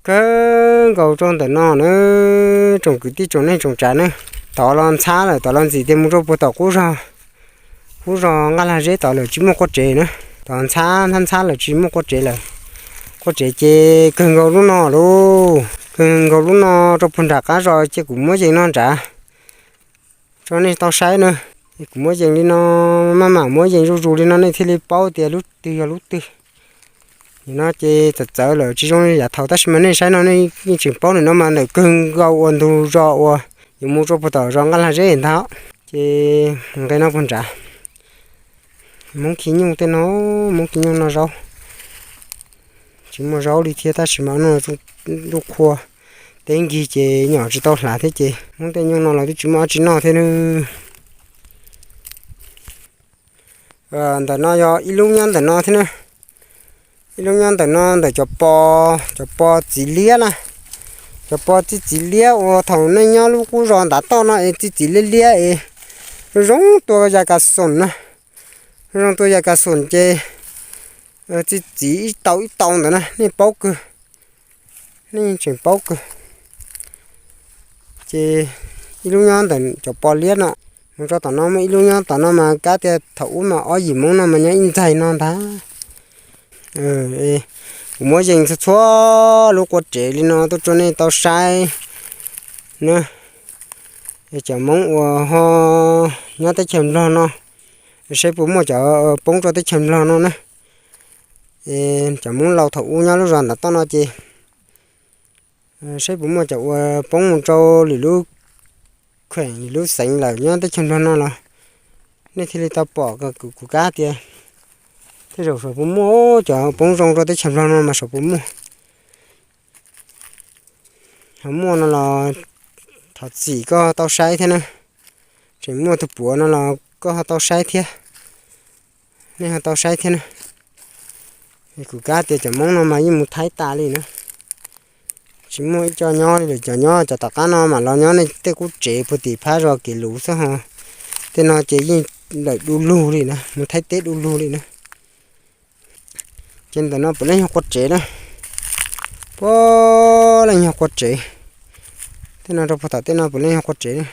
Kawg nkaus rau ntawm no na, tsoom kwv tij tsoom neej tsoom tsav na. Tod los ntxhab lawm, tod los ntxim tias mus rau puag tom qub zog, qub zog Nqaj Lag Zeb tod lawm tsis muaj qua tsev na. Tod ntxhab ntxhab ntxhab lawm tsis muaj qua tsev lawm. Qua tsev ces kawg nkaus lub no lauj, kawg nkaus lub no rau puag nram qab zos ces kuv muab yees no nrad rau nej tau saib na. Kuv muab yees li no, maj mam muab yees zuj zus li no nej thiaj li paub tias lub twg yog lub twg. Nim no ces txawv txawv lawm tsis zoo li yav thaum, tab sis mas nej saib no nej yeej tseem paub ntawm no mas ntawm kawg nkaus uas ntug zos uas yuav mus rau puag tom zos Nqaj Lag Zeb ntag. Ces nqe no puag nrad, Hmoob khi nyuj tej no, Hmoob khi nyuj no zaub, tsis muaj zaub li thiab tab sis mas no ntuj qhua teb nkig ces nyom tsis tau hlav thiab ces Hmoob tej nyuj no los twb tsis muaj dab tsi noj thiab na. Ntawm no yog ib lub nyob ntawm no thiab na. Ib lub nyob ntawm no ntawm cov pos, cov pos txiv liab na. Cov pos txiv txiv liab uas thaum nej nyob lub qub zos ntav toj no es txiv txiv liab liab es zoo zoo tua ya kas xoom na. Zoo zoo tua ya kas xoom ces txiv txiv ib tau ib tau ntawd na, nej paub kawg. Nej yeej tseem paub kawg. Ces ib lub nyob ntawm cov pos liab no, mus rau tom no muaj ib lub nyob tom no mas kab tias thaum ub mas ob yim Hmoob no mas nyob ib ntxaig no ntag. Kuv muab yees txhua txhua lub qua tsev li no tuaj rau nej tau saib na. Cov Hmoob uas ho nyob teb chaws Nplog no, saib puas muaj cov poob rau teb chaws Nplog no na. Cov Hmoob laus thaum ub nyob lub zos ntav toj no ces saib puas muaj cov uas poob mus rau lwm lub kheem lwm lub xeev lawm nyob teb chaws Nplog no los nej thiaj li tau pom kuv kab tias tej zaum saum puas muaj cov poob zoo rau teb chaws Nplog no mas saum puas muaj. Ho muaj no los thov txim koj tau saib thiab na. Tseem muaj tus puav no los koj ho tau saib thiab. Nej ho tau saib thiab na. Kuv kab tias cov Hmoob no mas yeej mus Thaib tas li na. Tsis muaj ib co nyob li lawm, cov nyob cov tom qab no mam los nyob nej tej qub tsev puag tim phab zos kev luv xwb ho. Tej no ces yeej lawm du lug li na, mus Thaib teb du lug li na. Ces ntawm no puav leej yog qua tsev na. Puav leej yog qua tsev. Tej no rau puag tom tej no puav leej yog qua tsev na.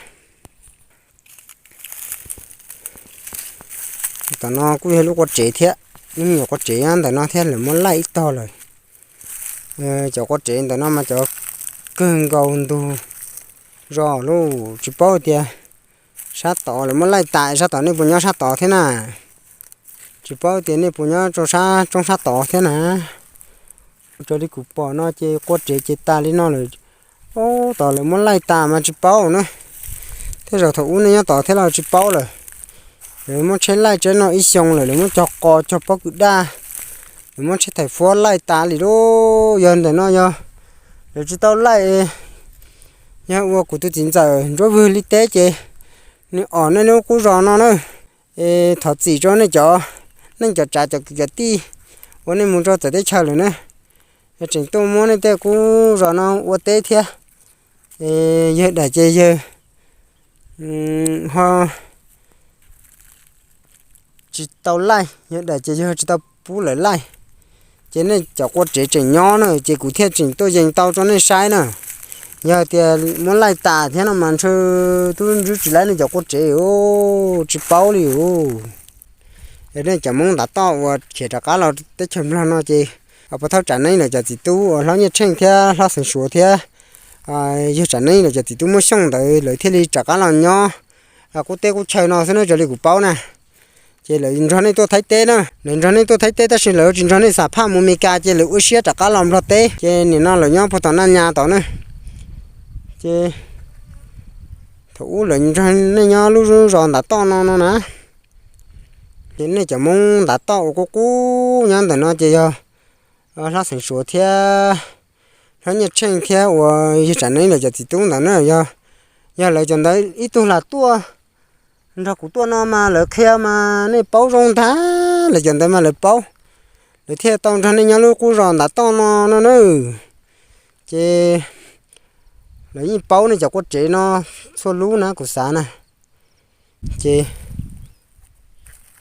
Tom no kuj yog lub qua tsev thiab, ib me nyuam qua tsev nyob ntawm no thiab lawv muab laij ib tog lawm. Cov qua tsev ntawm no mas cov kawg nkaus ntug zos lauj, tsis paub tias sab tod lawv muab laij tas sab tod nej puas nyob sab tod thiab na. Tsis paub tias nej puas nyob rau sab roob sab tod thiab na. Raws li kuv pom no ces qua tsev ces tas li no lawm. Ub, tod lawv muab laij tas mas tsis paub na. Tej zaum thaum ub nej nyob tod thiab los tsis paub lawm. Lawv muab tsheb laij tsev no ib xyoo lawm, lawv muab cog qos cog pob kws daj, lawv muab tsheb thais fuab laij tas li lauj. Yog ntawm no yog lawv tsis tau laij, yog ua kuv tus txiv ntxawm Ntsuab Vwg li teb ces nws om nej lub qub zos no na. Es thov txim rau nej cov neej cov tsav cov kwv cov tij uas nej mus rau txawv teb chaws lawm na. Yog tseem tuaj muab nej tej qub zos no ua teb thiab, es yawg dam ces yawg ho tsis tau laij, yawg dam ces yawg tsis tau pub lawv laij. Ces nej cov qua tsev tseem nyob na ces kuv thiaj tseem tuaj yees tau rau nej saib na. Yog tias muab laij tas thiab no mas ntshe twb ntsib tsis laib nej cov qua tsev, tsis paub li os. Nej cov Hmoob ntav toj uas khiav rov qab los teb chaws Nplog no ces puas thauj Tsam Neeb lawv cov txiv tub uas Hlob Nyiaj Tsheej thiab Hlob Xeev Suav thiab yawg Tsam Neeb lawv cov txiv tub Muaj Xyooj ntawd lawv thiaj li rov qab los nyob qub teb qub chaw no xwb na, raws li kuv paub na. Ces lawv nrog nej tuaj Thaib teb na, lawv nrog nej tuaj Thaib teb tab sis lawv tsis nrog nej xam phaj mus Mes Kas ces lawv ua siab rov qab los Nplog teb. Ces nim no lawv nyob puag tom Naj Nyas tod na. Ces thaum ub lawv nrog nej nyob lub zos ntav toj no no na. Ces nej cov Hmoob ntav toj uas qub qub nyob ntawm no ces yog Hlob Xeev Suav thiab Hlob Nyiaj Tsheej thiab uas yawg Tsam Neeb lawv cov txiv tub ntawd na. Yog, yog lawv cov ntawd ib tug lam tuaj nrog kuv tuaj no mas lawv qhia mas nej paub zoo ntag, lawv cov ntawd mas lawv paub, lawv thiaj tau nrog nej nyob lub qub zos ntav toj no no na. Ces lawv yeej paub nej cov qua tsev no txhua lub na kuv xav na. Ces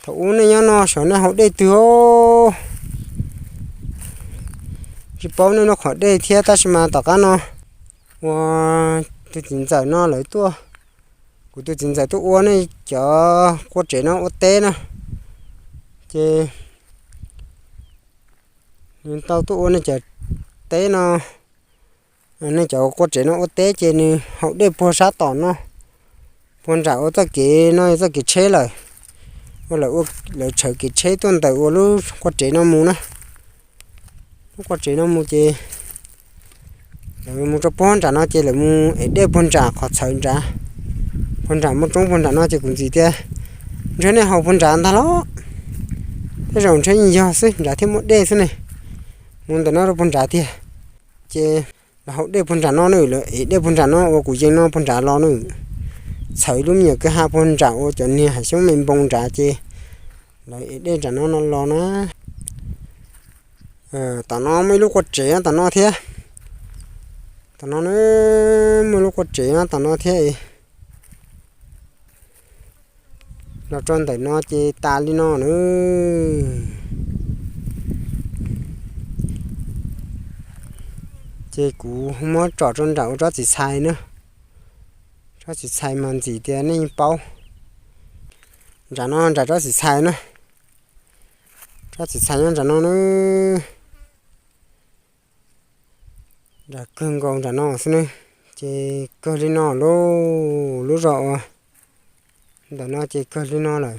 thaum ub nej nyob no xyov nej haus dej twg os. Tsis paub nej lub qhov dej thiab tab sis mas tom qab no uas tus txiv ntxawm no lawv tuaj, kuv tus txiv ntxawm tuaj ua nej cov qua tsev no ua teb na. Ces nws tau tuaj ua nej cov teb no, nej cov qua tsev no ua teb ces nws haus dej puag sab tom no, puag nram ua txoj kev no yog txoj kev tsheb lawm, ua lawv, lawv tshawb kev tsheb tuaj ntawm ua lub qua tsev no mus na. Quaj tsev no mus ces lawv mus rau puag nram no ces lawv mus ev dej puag nram qhov txhawv nrad, puag nram muaj roob puag nram no ces kuv ntxiv tias ntshe nej haus puag nrad ntag los, tej zaum ntshe yeej yog xwb, nrad thiaj muaj dej xwb ne. Mus ntawm no rau puag nrad tiag. Ces lawv haus dej puag nram no na, lawv ev dej puag nram no uas kuv yees no puag nrad los na. Txhawv lub me nyuam kwj ha puag nram uas cov niag hav xyoob me npoo nrad ces lawv ev dej nram no no los na. Tom no muaj ib lub quaj tsev tom no thiab. Tom no na, muaj lub quaj tsev tom no thiab. Los rau ntawm no ces tas li no na. Ces kuv muab tsom rau nram ua tsob txiv txhais na. Tsob txiv txhais mas ntxim tias nej yeej paub. Nram no nram tsob txiv txhais na. Tsob txiv txhais nyob nram no na. Nram kawg nkaus nram no xwb ne. Ces kawg li no lauj, lub zos uas ntawm no ces kawg li no lawm.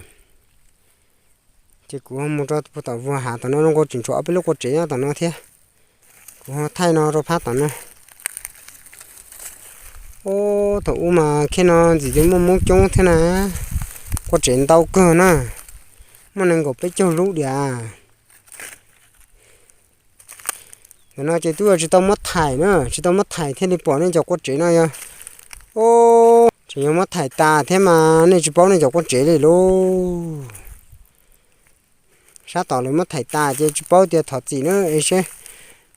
Ces kuv ho mus rau puag tom vuag hav tom no zoo nkaus tseem tshuav ob peb lub quaj tsev nyob tom no thiab. Kuv ho thaij no rau phab tom no. Ub, thaum ub mas khej no ntxim tias muaj Hmoob coob thiab na. Quaj tsev ntau kawg na, muaj nees nkaum peb caug lub diam. Ntawm no ces twb tsis tau muab thaim na, tsis tau muab thaim thiaj li pom nej cov quaj tsev no yog. Ub, tseem yog muab thaim tas thiab mas nej tsis paub nej cov quaj tsev li lauj. Sab tom lawv muab thaim tas ces tsis paub tias thov txim na es seb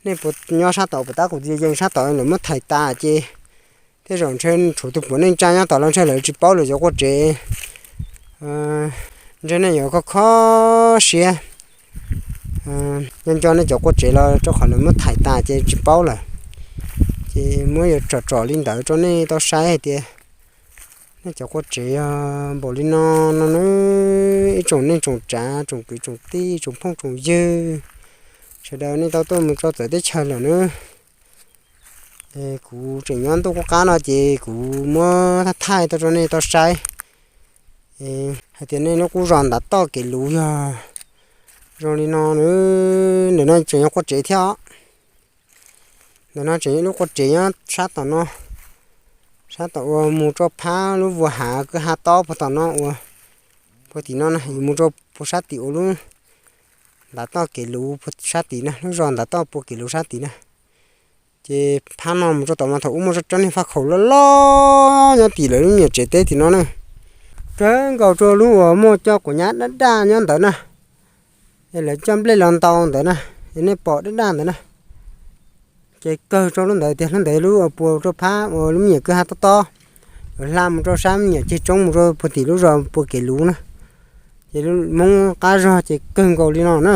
nej puas nyob sab tom puas tab kuv txiv yees sab tom lawv muab thaim tas ces tej zaum ntshe tshuav tus puav neej tsa nyob tom los ntshe lawv tsis paub lawv cov quaj tsev. Ntshe nej yuav kho kho siab nco nco nej cov quaj tsev los rau qhov lawv muab thaim tas ces tsis paub lawm. Ces muab yuav tsom tsom li ntawd rau nej tau saib hais tias nej cov quaj tsev yog npaum li no no na. Ib tsoom neej tsoom tsav, tsoom kwv tsoom tij, tsoom phooj tsoom ywg, sawv daws nej tau tuaj mus rau txawv teb chaws lawm na. Kuv tseem nyob ntuj qub qab no ces kuv muab thaij tau rau nej tau saib hais tias nej lub qub zos ntav toj kev luv yog zoo li no na. Ntawm no tseem yog quaj tsev thiab os. Ntawm no tseem yog ib lub quaj tsev nyob sab tom no, sab tom uas mus rau phab lub vuag hav kwj ha tob puag tom no uas puag tim no na, yuav mus rau puag sab tim uas lub ntav toj kev luv puag sab tim na, lub zos ntav toj puag kev luv sab tim na. Ces phab no mus rau tom mas thaum ub muaj tsob niag faj khaum loj loj nyob tim lawv lub me nyuam tsev teb tim no na. Kawg nkaus rau lub uas muaj cov quav nyab daj daj nyob ntawd na, es lawv coj nplej los ntaus ntawd na, es nej pom daj daj ntawd na. Ces kawg rau lub ntawd tiag, lub ntawd lub uas puag rau phab uas lub me nyuam kwj ha tob tob, yuav hla mus rau sab me nyuam ceg tsoob mus rau puag tim lub zos puag kev luv na. Ces lub Hmoob qab zog ces kawg nkaus li no na.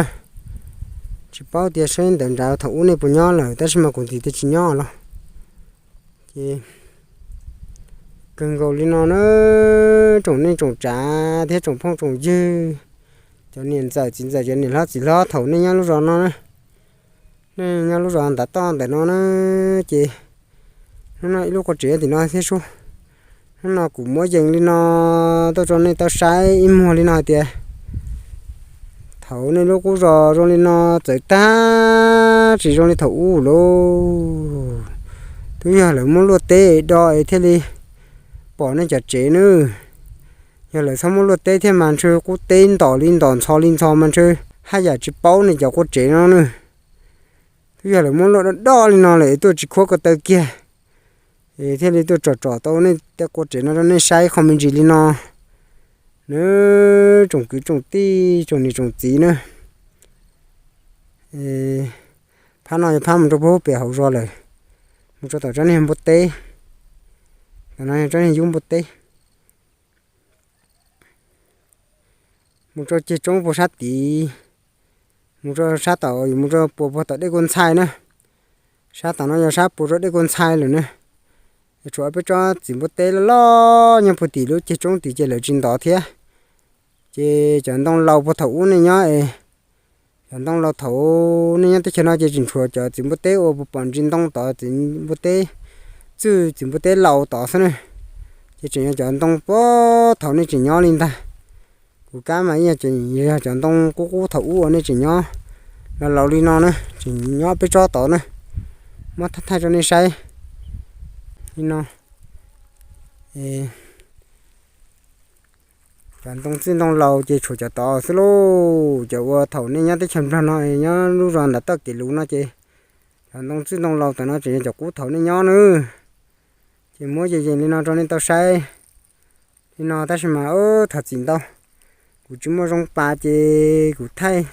Tsis paub tias sab ntawd nrad thaum ub nej puas nyob lawm tab sis mas kuv ntxiv tias tsis nyob los. Ces kawg nkaus li no na, tsoom neej tsoom tsav thiab tsoom phooj tsoom ywg, cov niam ntxawm txiv ntxawm, cov niam hlob txiv hlob thaum nej nyob lub zos no na, nej nyob lub zos ntav toj ntawm no na, ces hnub no ib lub quaj tsev tim no thiab sub. Hnub no kuv muab yees li no tuaj rau nej tau saib ib muag li no hais tias thaum nej lub qub zos zoo li no txawv tag tsis zoo li thaum ub lauj. Twb yog lawv muab luaj teb do es thiaj li pom nej cov tsev nawb. Yog lawv txhob muab luaj teb thiab mas ntshe qub teb ntom li ntom ntxhov li ntxhov mas ntshe haj yam tsis paub nej cov quaj tsev no nawb. Twb yog lawv muab luaj do do li no lawm es tuaj tsis khuab ko taw kiag, es thiaj li tuaj tsom tsom tau nej tej quaj tsev no rau nej saib qho me ntsis li no. Nawb, tsoom kwv tsoom tij tsoom niam tsoom txiv na, phab no yog phab mus rau puag pem hauv zos lawm, mus rau tom tsob niag npua teb. Tom no yog tsob niag yub npua teb. Mus rau ceg tsoob puag sab tid, mus rau sab tom yuav mus rau puag puag tom dej kua ntxhai na. Sab tom no yog sab puag rau dej kua ntxhai lawm na. Tshuav peb tsob txiv npua teb loj loj nyob puag tim lub ceg tsoob tid ces lawv tsis ntov thiab. Ces cov ntoo laus puag thaum ub nej nyob es, cov ntoo laus thaum nej nyob teb chaws no ces tseem tshuav cov txiv npua teb uas puag pom ntsis ntoo tod, txiv npua teb txwj, txiv npua teb laus tod xwb na. Ces tseem yog cov ntoo puag thaum nej tseem nyob li ntag. Kuv kab mas ib yam tseem yog cov ntoo qub qub thaum ub uas nej tseem nyob Los laus li no na, tseem nyob peb tsob tod na, muab thaij thaij rau nej saib li no. Cov ntoo txwj ntoo laus ces tshuav cov tod xwb lauj. Cov uas thaum nej nyob teb chaws Nplog no, nyob lub zos nram toj kev luv no ces cov ntoo txwj ntoo laus tam no tseem yog cov qub thaum nej nyob na. Ces muab yees yees li no rau nej tau saib li no tab sis mas thov txim ntau, kuv tsis muaj zoo pas ces kuv thaij.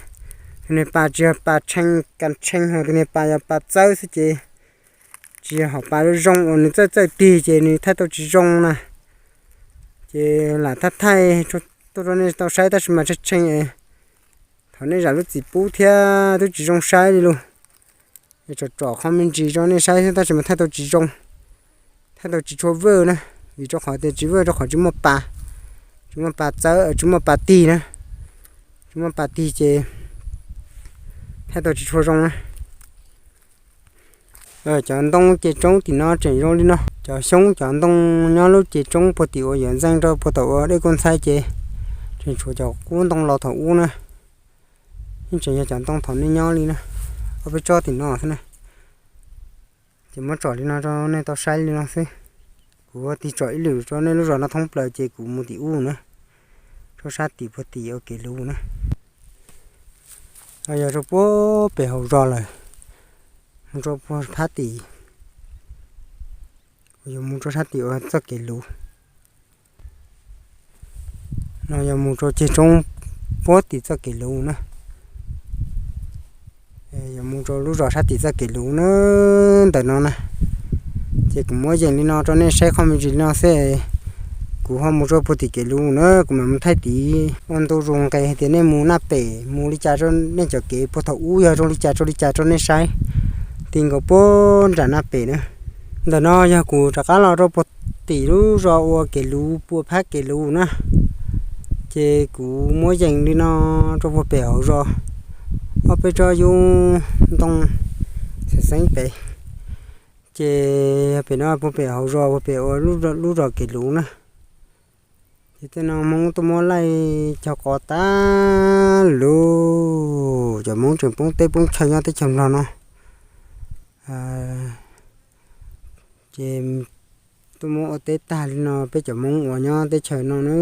Tus niag pas tsis yog pas tshee kas tshee, ho tus niag pas yog pas txawb xwb ces tsis yog hom pas zoo uas nws txawj txawj tig ces nws thaij tau tsis zoo na. Ces lam thaij thaij tuaj rau nej tau saib tab sis mas tshee tshee, thov nej zam lub txim pub thiab, twb tsis zoo saib li lus. Tsom tsom qhov me ntsis rau nej saib xwb tab sis mas thaij tau tsis zoo, thaij tau tsis tshua vwj na, vim rau qhov tias tsis vwj rau qhov tsis muaj pas, tsis muaj pas txawb, tsis muaj pas tig na, tsis muaj pas tig ces thaij tau tsis tshua zoo na. Cov ntoo ces roob tim no tseem zoo li no, cov xyoob cov ntoo nyob lub ces roob puag tim uas yuav ntxeev rau puag tom uas dej kuj ntxhai ces tseem tshuav cov qub ntoo laus thaum ub na. Yeej tseem yog cov ntoo thaum nej nyob li na, ob peb tsob tim no xwb na. Ces muab tsom li no rau nej tau saib li no xwb. Kuv ua tig tsom ib lwm rau nej lub zos no thoob plaws ces kuv mus tim ub na, rau sab tim puag tim ua kev luv na. Yog rau puag pem hauv zos lawm, mus rau puag phab tim, yog mus rau sab tim ua txoj kev luv no, yog mus rau ceg roob puag tim txoj kev luv na, yog mus rau lub zos sab tim txoj kev luv na, ntawm no na. Ces kuv muab yees li no rau nej saib qhov me ntsis li no xwb. Kuv ho mus rau puag tim kev luv na, kuv mam mus thaij tid ua ntu zus nqes hais tias nej mus Naj Pem mus li cas rau nej cov kev puag thaum ub yog zoo li cas rau li cas rau nej saib. Ti nkaus puag nram Naj Pem na. Ntawm no yog kuv rov qab los rau puag tim lub zos ua kev luv puag phab kev luv na. Ces kuv muab yees li no rau puag pem hauv zos, ob peb tsob yub ntoo xeeb xeeb pem. Ces pem no puag pem hauv zos puag pem ua lub zos kev luv na. Ces tej no Hmoob tuaj muab laij cog qos tas lus, cov Hmoob tseem poob teb poob chaw nyob teb chaws Nplog no. Ces tuaj muab ua teb tag li no, peb cov Hmoob uas nyob teb chaws no na,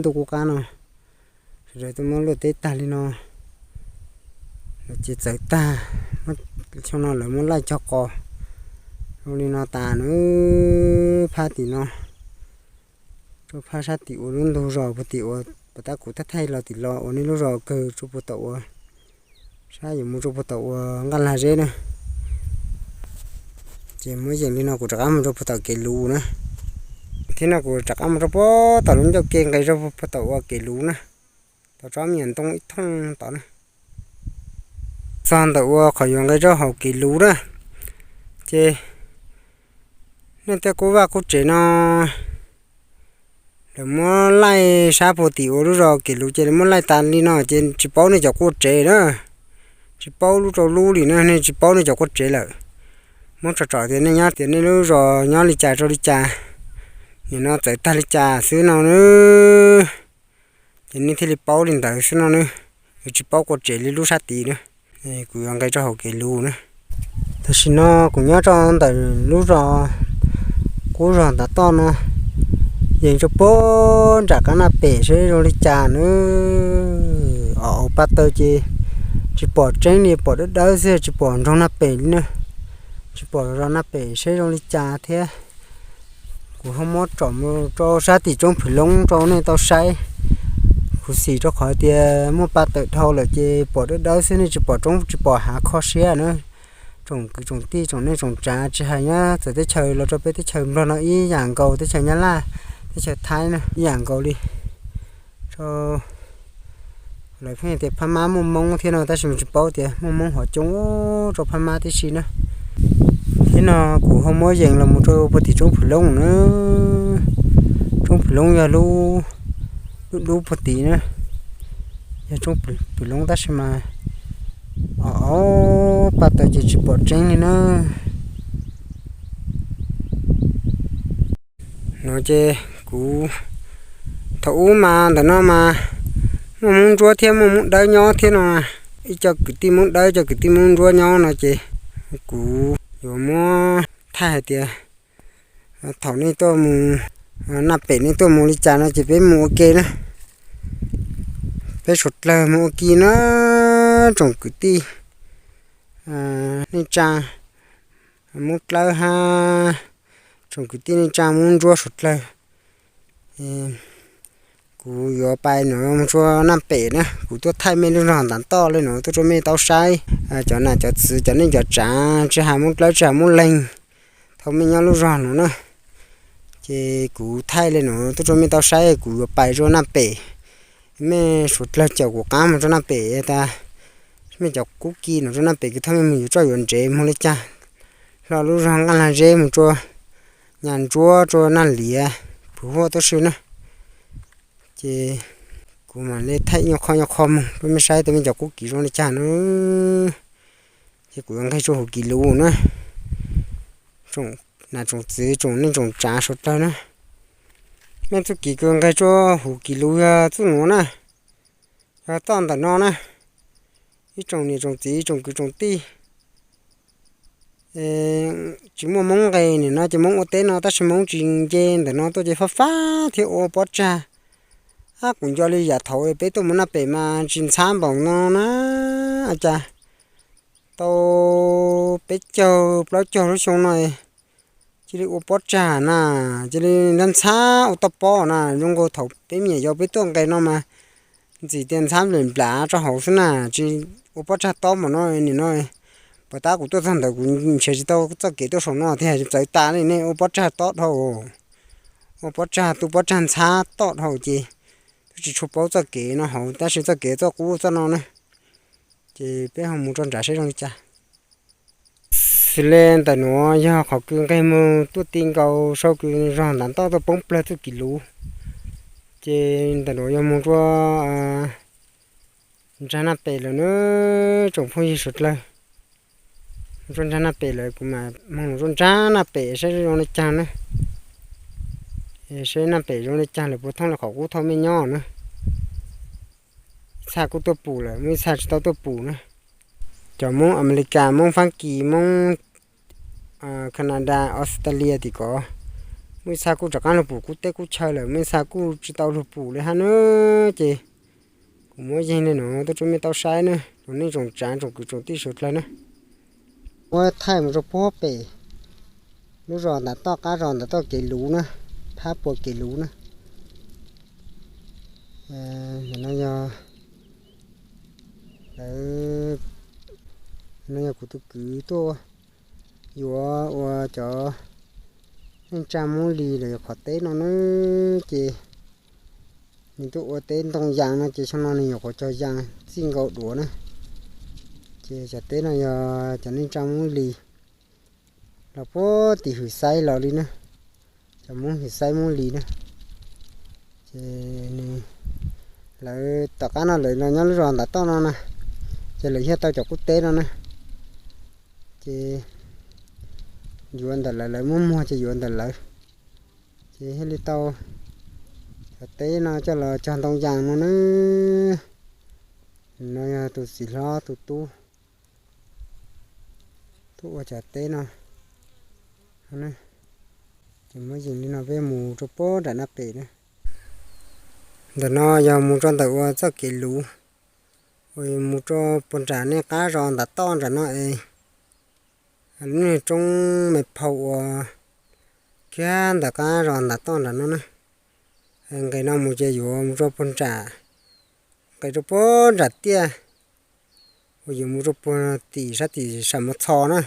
ntuj qub qab no, sawv daws tuaj muab luaj teb tag li no, ces txawv tag, xyoo no lawv muab laij cog qos zoo li no tas na, phab tim no, rau phab sab tim ua lub ntug zos puag tim ua, puag ta kuv thaij thaij los tim los ua nej lub zos kawg rau puag tom ua, sab yuav mus rau puag tom ua Nqaj Lag Zeb na. Ces muab yees li no kuv rov qab mus rau puag tom kev luv na. Thiab no kuv rov qab mus rau puag tom lub ncauj ke nqes rau puag tom ua kev luv na. Tom tsob me nyuam ntoo ib thooj tod na. Txog ntawm ua qhov yuav nqes rau hauv kev luv na, ces nej tej qub vaj qub tsev no, lawv muab laij sab puag tim ua lub zos kev luv ces lawv muab laij tas li no ces tsis paub nej cov qua tsev na, tsis paub lub rau lub li na, nej tsis paub nej cov qua tsev lawm. Muab tsom tsom tias nej nyob tias nej lub zos nyob li cas rau li cas, nim no txawv tag li cas xwb no na. Ces nej thiaj li paub li ntawd xwb no na. Yuav tsis paub qua tsev li lub sab tid na. Kuv yuav nqes rau hauv kev luv na. Tam sim no kuv nyob rau ntawm lub zos qub zos ntav toj no, yees rau puag nram qab Naj Pem seb zoo li cas na. Os, pa taws ces tsis pom tseeb li, pom dawb dawb xwb tsis pom nroog Naj Pem li na. Tsis pom zos Naj Pem seb zoo li cas thiab. Kuv ho muab tsom mus rau sab tim roob Phwm Loob rau nej tau saib. Khuv xim rau qhov tias muaj pa tawm dhau lawm ces pom dawb dawb xwb, nej tsis pom roob tsis pom hav kho siab na. Tsoom kwv tsoom tij tsoom neej tsoom tsav tsis hais nyob txawv teb chaws los rau peb teb chaws Nplog no ib yam nkaus, teb chaws Nyab Laj, teb chaws Thaib na ib yam nkaus li. Lawv pheej tias Phab Mab muaj Moob thiab no tab sis mas tsis paub tias muaj Moob hov coob rau Phab Mab tib si na. Thiab no kuv ho muab yees los mus rau puag tim roob Phwm Loob na. Roob Phwm Loob yog lub dub dub puag tim na, yog roob Phwm Loob tab sis mas os, pa taws ces tsis pom tseeb li na. No ces kuv, thaum ub mas ntawm no mas muaj Hmoob Ntsuab thiab muaj Hmoob Dawb nyob thiab no. ib co kwv tij Hmoob Dawb, ib co kwv tij Hmoob Ntsuab nyob no ces kuv yuav muab thaij hais tias thaum nej tuaj mus Naj Pem, nej tuaj mus li cas no ces peb mus ua ke na. Peb suav dlawg mus ua ke na, tsoom kwv tij neej tsaa Hmoob Dlawb hab tsoom kwv tij neej tsaa Hmoob Ntsuab suav dlawg. Kuv yuav pais no mus rua Naj Pem na, kuv tuaj thaij mej lub zog ntav toj le no tuaj rua mej tau saib. Cov nam cov txwv, cov neej cov tsaav, tsi has Hmoob Dlawb tsi has Hmoob Leeg, thaum mej nyob lub zog no na, ces kuv thaij le no tuaj rua mej tau saib. Kuv yuav pais rua Naj Pem, mej suav dlawg caum kuv qaab mus rua Naj Pem tas, mej cov kub ki no rua Naj Pem kws thaum mej mus yuav txoj yuav ntsev moog le caag, hlo lub zog Nqaj Lag Zeb mus rua Nyas Ntsuab, rua Naj Liav, Phuv Huaj tuab si na. Ces kuv mam le thaij nyuaj qho nyuaj qho moog rua mej saib tas mej cov kub ki zoo le caag na. Ces kuv yuav nqeg rua huv Kis Luv na, tsoom nam tsoom txwv, tsoom neej tsoom tsaav suav dlawg na. Mej txuj kis kuv nqeg rua huv Kis Luv yog txuj nuav na, yog txoj ntawm no na. Ib tsoom niam tsoom txiv, ib tsoom kwv tsoom tij, tsis muaj Moob nqes nim no ces Moob ua teb no, tab sis Moob tsis nce ntawm no tuaj ces fab fab thiab ua pob tsag. Ab, kuv nco li yam thaum peb tuaj mus Naj Pem mas tsis ntxhab npaum no na. Cas tau peb caug plaub caug lub xyoo no cia li ua pob tsag na, cia li ntxhab ntxhab ua toj pob na, zoo nkaus thaum peb me nyuam yaus peb tuaj nqes no mas ntxim tias ntxhab nplam nplam rau hauv xwb na, tsis ua pob tsag tob npaum no nim no. Puag ta kuv tuaj txog ntawd kuv nrhiav tsis tau txoj kev tuaj saum no tiag, txawv tas li ne, ua pob tsag tob dhau, ua pob tsag tu pob tsag ntxhab tob dhau ces twb tsis tshua paub txoj kev no hauv, tab sis txoj kev txoj qub txoj no na. Ces peb ho mus rau nrad seb zoo li cas. Xws le ntawm nuav yog qhov kws nqeg moog tuaj ti nkaus sau kws zog ntav toj tuaj poob plawg txuj Kis Luv. Ces ntawm nuav yog moog rua nraag Naj Pem lawm na, tsoom phooj ywg suav dlawg. Moog rua nraag Naj Pem lawm, kuv mam moog rua nraag Naj Pem saib zoo le caag na. Saib Naj Pem zoo le caag lawm puas thooj le qhov qub thaum mej nyob na. Ib txha kuj tuaj pum lawm, muaj ib txha tsis tau tuaj pum na. Cov Moob Amelikas, Moob Faab Kis, Moob Canada, Australia tim ko, muaj ib txha kuj rov qaab lug pum kub teb kub chaw lawm, muaj ib txha kuj tsis tau lug pum li hab na. Ces kuv muab yeeg le nuav tuaj rua mej tau saib na, tsoom neej tsoom tsaav tsoom kwv tsoom tij suav dlawg na. Muab thaij mus rua puag pem lub zos ntav toj, qab zos ntav toj kev luv na, phab puas kev luv na. Ntawm no yog lawv, no yog kuv tus kwv tuaj yuav ua cov neej tsaa Moob Lis lawv qhov teb no na, ces nws tuaj ua teb ntoo yas no ces xyoo no nws nyuam qhuav cog yas txij nkaus duav na. Ces cov teb no yog cov neej tsaa Moob Lis los puag tim Hwm Xaib los li na, cov Moob Hwm Xaib Moob Lis na. Ces nws, lawv tom qab no lawv los nyob lub zos ntav toj no na, ces lawv thiaj tau cov qub teb no na. Ces yuav ntawm lawv, lawv muab muag ces yuav ntawm lawv, ces thiaj li tau cov teb no coj los cog ntoo yas no na. No yog tus txiv hlob tus tub tuaj ua cov teb no. Ces muab yees li no peb mus rau puag nram Naj Pem na. Ntawm no yog mus rau ntawm ua txoj kev luv uas mus rau puag nram nej qab zos ntav toj nram no es, lub niag roob me phau uas kiag ntawm qab zos ntav toj nram no na. Nqes no mus ces yuav mus rau puag nram, nqes rau puag nram tiaj uas yuav mus rau puag tim sab tim Sam Mos Txhos na.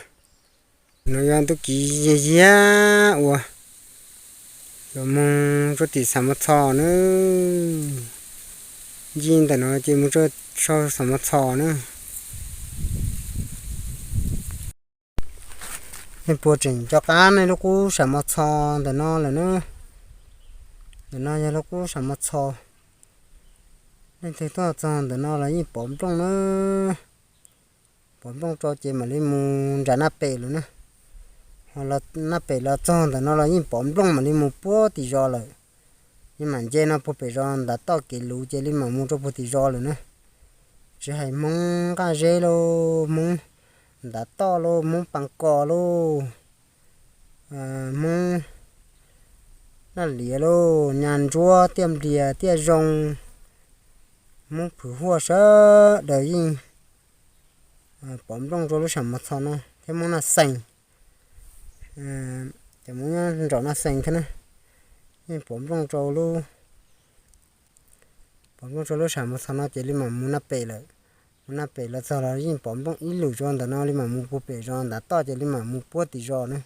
No yog ntu kiv yag yag uas yuav mus rau tim Sam Mos Txhos na. Nce ntawm no ces mus rau sau Sam Mos Txhos na. Nej puas tseem nco qab nej lub qub Sam Mos Txhos ntawm no lawm na. Ntawm no yog lub qub Sam Mos Txhos. Leej twg tuaj txog ntawm no los yeej pov nplooj na. Pov nplooj rau ces mam li mus nram Naj Pem lawm na. Ho Naj Pem los txog ntawm no los yeej pov nplooj mam li mus puag tim zos lawm. Yeej mam nce no puag pem zos ntav toj kev luv ces li mam mus rau puag tim zos lawm na. Tsis hais Hmoob Nqaj Zeb lauj, Hmoob Ntav Toj lauj, Hmoob Pas Kos lauj, Hmoob Naj Liav lauj, Nyas Ntsuab, Tiaj Nplias, Tiaj Zoo, Hmoob Phwm Huaj sawv daws yeej pov nplooj rau lub sam mos txho no thiab Hmoob Naj Xees, cov Hmoob nyob nraum Naj Xees thiab na, yeej pov nplooj rau lub, pov nplooj rau lub sam mos txho no ces li mam mus Naj Pem lawm. Mus Naj Pem los txog los yeej pov nplooj ib lwm rau ntawm no li mam mus puag pem zos Ntav Toj ces li mam mus puag tim zos na.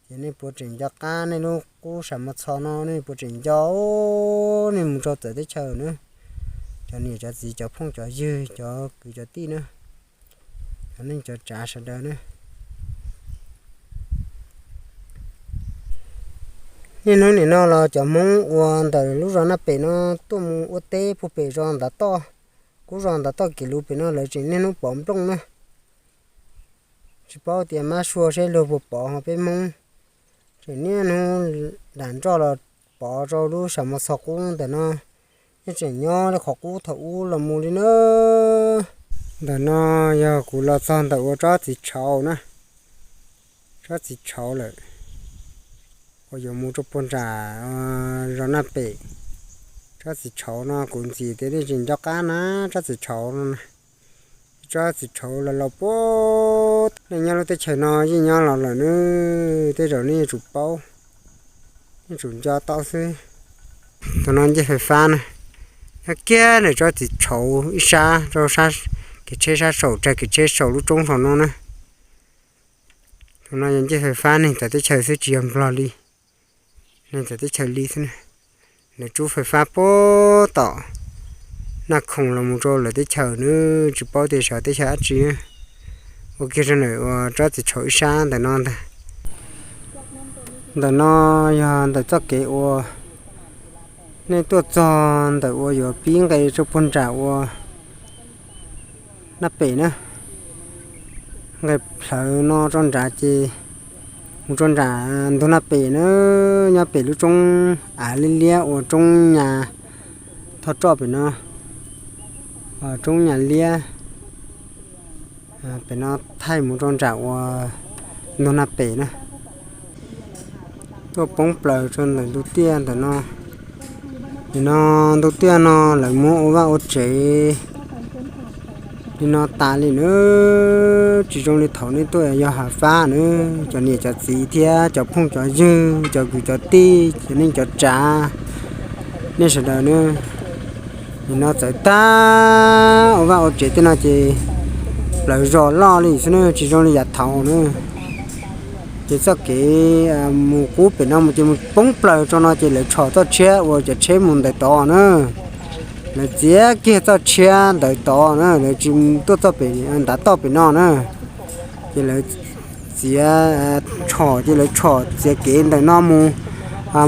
Ces nej puas tseem nco qab nej lub qub sam mos txho no, nej puas tseem nco nej mus rau txawv teb chaws na, cov niam cov txiv cov phooj cov ywg cov kwv cov tij na, cov neej cov tsav sawv daws na. Niaj hnub nim no los cov Hmoob uas ntawm lub zos Naj Pem no tuaj mus ua teb puag pem zos Ntav Toj, qub zos Ntav Toj kev lus pem no lawv tseem niaj hnub pov nplooj na. Tsis paub tias mab sua seb luag puas pov ho peb Hmoob tseem niaj hnub lam nroj los pov rau lub sam mos txho qub ntawm no, yeej tseem nyob li qhov qub thaum ub los mus li na. Ntawm no yog kuv los txog ntawm ua tsob txiv tshauv na, tsob txiv tshauv lawm, uas yuav mus rau puag nram zos Naj Pem. Tsob txiv tshauv no kuv ntxiv tias nej tseem nco qab na, tsob txiv tshauv no na. Tsob txiv tshauv los laus puag, nej nyob lub teb chaws no yeej nyob los lawm na, tej zaum nej yuav tsum paub, nej tsum nco tau xwb. Tus no ncej fais fab na, nyob kiag ntawm tsob txiv tshauv ib sab rau sab kev tsheb sab saum, raws kev tsheb saum lub roob saum no na. Tus no yog ncej fais fab neeg txawv teb chaws xwb tsis yog Nplog li, neeg txawv teb chaws li xwb na. Lawv tsub fais fab puag tom Naj Khoom los mus rau lawv teb chaws na, tsis paub tias xyov teb chaws dab tsi na. Ua kiag rau ntawm uas tsob txiv tshauv ib sab ntawm no ntag. Ntawm no yog ntawm txoj kev uas nej tuaj txog ntawm uas yuav pib nqes rau puag nram uas Naj Pem na. Nqes plhawv no rau nrad ces mus rau nram ntug Naj Pem na, nyob pem lub roob av liab liab uas roob Nyas Thoj Roj pem no, roob Nyas Liab pem no thaij mus rau nram uas ntug Naj Pem na. Tuaj poob plaws rau ntawm ntu tiaj ntawm no. Nim no ntu tiaj no lawv muab ua vaj ua tsev li no tas li na, tsis zoo li thaum nej tuaj yog hav fab na. Cov niam cov txiv thiab cov phooj cov ywg, cov kwv cov tij, cov neej cov tsav, nej sawv daws na, nim no txawm tag ua vaj ua tsev tej no ces plaws zos loj li xwb na, tsis zoo li yav thaud na. Ces txoj kev mus qub pem no mus ces mus poob plaws rau no ces lawv tshom txoj tshiab uas cov tsheb mus ntawm tod na. Lawv txiav kiag txoj tshiab ntawd tod na, lawv tsis tuaj txoj pem Ntav Toj pem no na. Ces lawv txiav tshom, ces lawv tshom txiav kev ntawm no mus,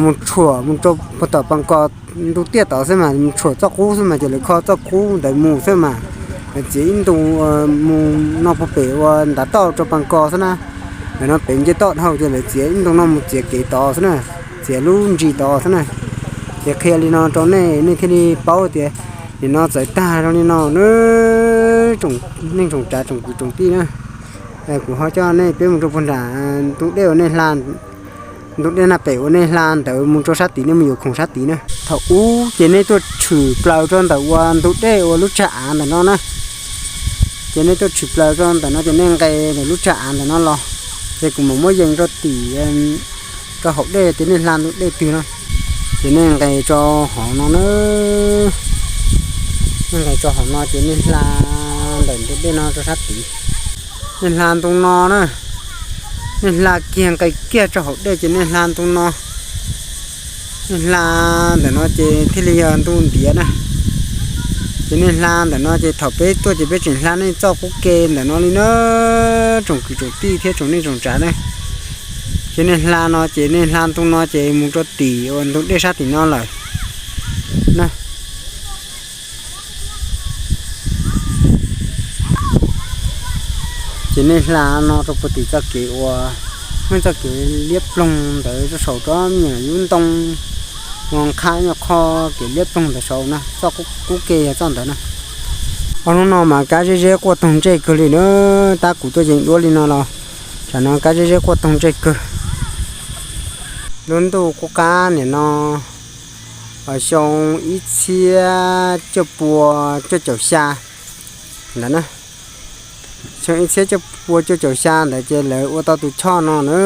mus tshuam mus rau puag tom Pas Kos ntu tiaj tod xwb mas, mus tshuam txoj qub xwb mas, ces lawv kho txoj qub ntawd mus xwb mas. Lawv txiav ib ntu mus no puag pem uas Ntav Toj rau Pas Kos xwb na. Ntawm no pem nce toj dhau ces lawv txiav ib ntu no mus txiav kev tod xwb na, txiav lub ntsis tod xwb na. Ces qhia li no rau nej, nej thiaj li paub tias nim no txawm tag zoo li no na, tsoom neej tsoom tsav tsoom kwv tsoom tij na. Kuv ho coj nej peb mus rau puag nram ntu dej uas nej hla, ntu dej Naj Pem uas nej hla ntawd mus rau sab tid, nej mus yuav khoom sab tid na. Thaum ub ces nej tuaj tshwm plaws rau ntawm uas ntu dej uas lub tsag av ntawm no na. Ces nej tuaj tshwm plaws rau ntawm no ces nej nqes ntawm lub tsag av ntawm no los, ces kuv mam muab yees rau tim, rau hauv dej tias nej hla ntu dej twg no. Ces nej nqes rau hauv no na, nej nqes rau hauv no ces nej hla ntawm ntu dej no rau sab tid. Nej hla ntu no na, nej hla kiag nqes kiag rau hauv dej ces nej hla ntu no. Nej hla ntawm no ces thiaj li yog ntu ntiav na. Ces nej hla ntawm no ces thaum peb tuaj ces peb tseem hla nej txoj qub ke ntawm no li na, tsoom kwv tsoom tij thiab tsoom neej tsoom tsav na. Ces nej hla no ces nej hla ntu no ces mus rau tim uas ntu dej sab tim no lawm na. Ces nej hla no rau puag tim txoj kev uas, muaj txoj kev liab ploog ntawd rau saum rov me nyuam yub ntoo, ua nqha nyuag qho kev liab ploog ntawd saud na, txoj qub ke yog txoj ntawd na. Ob hnub no mas kab zeb zeb quaj toog ntsej kawg li na, tab kuv tuaj yees duab li no los tam no kab zeb zeb quaj toog ntsej kawg. Lub ntuj qub qab nim no xyoo ib txhiab cuaj pua cuaj caum xya ntawd na. Xyoo ib txhiab cuaj pua cuaj caum xya ntawd ces lawv ua tau tus choj no na.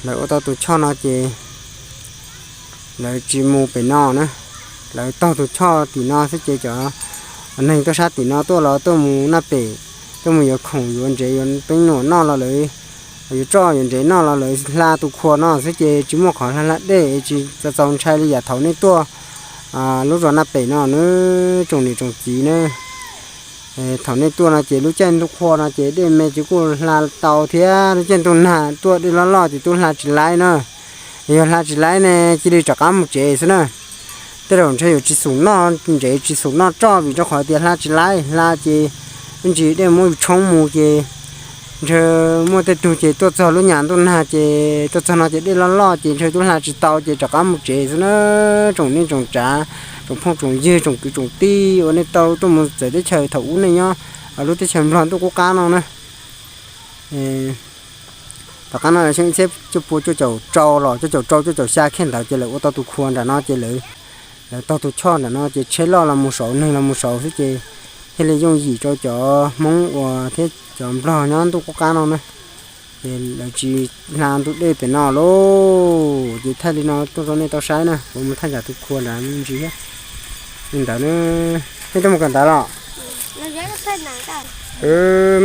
Lawv ua tau tus choj no ces lawv tsis mus pem no na. Lawv taug tus choj tim no xwb ces cov neeg tuaj sab tim no tuaj los tuaj mus naj pem, tuaj mus yuav khoom yuav ntsev yuav peeb nuam noj los lawv, yuav tsoj yuav ntsev noj los lawv hla tus khua no xwb ces tsis muaj qhov hla hla dej, tsis txaus ntshai li yam thaum nej tuaj lub zos naj pem no na, tsoom niam tsoom txiv na. Thaum nej tuaj no ces lub caij ntuj qhua no ces dej me ces kuj hla tau thiab, lub caij ntuj nag tuaj dej loj loj ces twb hla tsis laib na. Yog hla tsis laib ne cia li rov qab mus tsev xwb na. Tej zaum ntshe yuav tsis xum noj ntsev tsis xum noj tsoj vim rau qhov tias hla tsis laib, hla ces ib ntsis dej muab yus tshoob mus ces ntshe muaj tej tug ces tuaj txog lub nyam ntuj nag ces tuaj txog no ces dej loj loj ces ntshe twb hla tsis tau ces rov qab mus tsev xwb na. Tsoom neej tsoom tsav, tsoom phooj tsoom ywg, tsoom kwv tsoom tij uas nej tau tuaj mus txawv teb chaws thaum ub nej nyob lub teb chaws Nplog ntuj qub qab no na. Tom qab no xyoo ib txhiab cuaj pua cuaj caum rau los cuaj caum rau cuaj caum xya kiag ntawd ces lawv ua tau tus khua nram no ces lawv, lawv taug tus choj nram no ces tsheb loj los mus saud, neeg los mus saud xwb ces thiaj li yooj yim rau cov Hmoob uas thiab cov Nplog nyob ntuj qub qab no na. Ces lawv tsis hla ntug dej pem no lauj, ces thaij li no tuaj rau nej tau saib na, kuv mus thaij nram tus khua nrad me ntsis thiab. Li ntawd na, nej tuaj mus kawm ntawv los?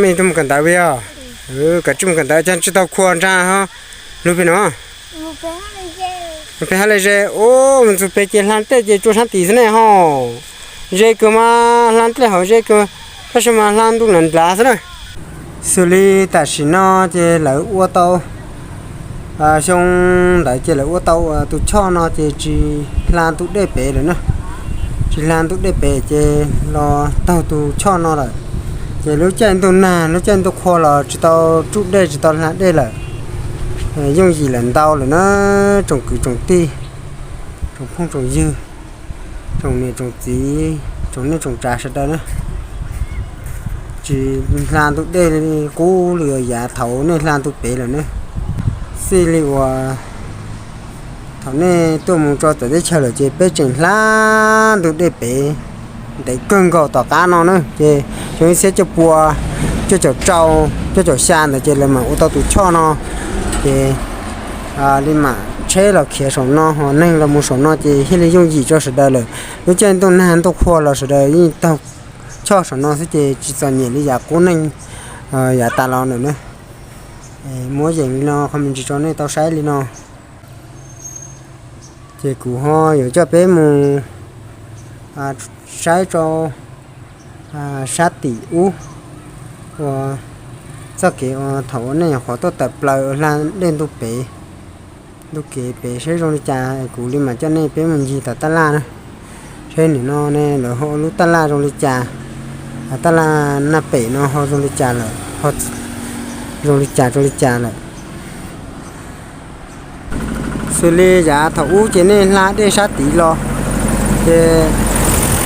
Mej tuaj mus kawm ntawv puas yog? Kawm tsis mus kawm ntawv cas tsis tau khua nrag ho lug pem no? Pem hab le ze, ua mus ntxug pem ces hla tej ces tsua sab tid xwb ne ho. Ze kawg mas hla tej hauv ze kawg, tab sis mas hla ntuj nram nplav xwb na. Xws li tam sim no ces lawv ua tau, xyoo ntawd ces lawv ua tau tus choj no ces tsis hla ntug dej pem lawm na. Tsis hla ntug dej pem ces los taug tus choj no lawm. Ces lub caij ntuj nag lub caij ntuj qhua los tsis tau tsuj dej tsis tau hla dej lawm. Yooj yim lawm ntau lawm na, tsoom kwv tsoom tij, tsoom phooj tsoom ywg, tsoom niam tsoom txiv, tsoom neej tsoom tsav sawv daws na. Tsis hla ntug dej li qub li yav thaum nej hla ntug pem lawm ne. Xij li uas thaum nej tuaj mus rau txawv teb chaws lawm ces peb tseem hla ntug dej pem ntev kawg nkaus tom qab no na. Ces xyoo ib txhiab cuaj pua cuaj caum rau cuaj caum xya ntawd ces lawv mam ua tau tus choj no. Ces li mam tsheb los khiav saum no ho neeg los mus saum no ces thiaj li yooj yim rau sawv daws lawm. Lub caij ntuj nag ntuj qhua los sawv daws yeej taug choj saum no xwb ces tsis txom nyem li yav qub neej yav tas los lawm na. Muab yees li no qhov me ntsis rau nej tau saib li no. Ces kuv ho yuav coj peb mus saib rau sab tim ub uas txoj kev uas thaum ub nej nyuam qhuav tuaj tawm plaws hla dej ntuj pem, ntuj kev pem seb zoo li cas, kuv li mam coj nej peb mus ncig tom taj laj na. Seb nim no ne lawv ho ua lub taj laj zoo li cas, taj laj naj pem no ho zoo li cas lawm, zoo li cas rau li cas lawm. Xws li yav thaum ub ces nej hla dej sab tid los, ces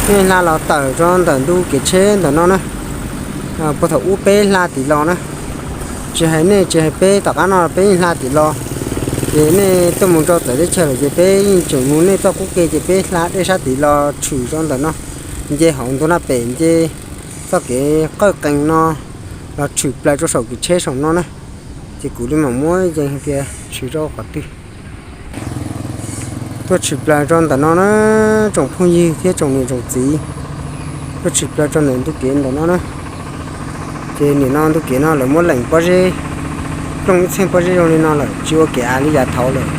nej hla los tawm rau ntawm ntu kev tsheb ntawm no na. Puag thaum ub peb hla tid los na, tsis hais nej tsis hais peb tom qab no peb yeej hla tid los. Ces nej tuaj mus rau txawv teb chaws lawm ces peb yeej tseem mus nej txoj qub ke ces peb hla dej sab tid los tshwm rau ntawm no, nce hauv ntu naj pem nce txoj kev qawj qees no los tshwm plaws rau saum kev tsheb saum no na. Ces kuv li mam muab yees hais tias tshwm rau qhov twg. Tuaj tshwm plaws rau ntawm no na, tsoom phooj ywg thiab tsoom niam tsoom txiv, tuaj tshwm plaws rau ntawm ntu kev ntawm no na. Ces nim no ntu kev no lawv muab leem pob zeb, plooj ib txheej pob zeb zoo li no lawm, tsis ua kev av li yav thaud lawm.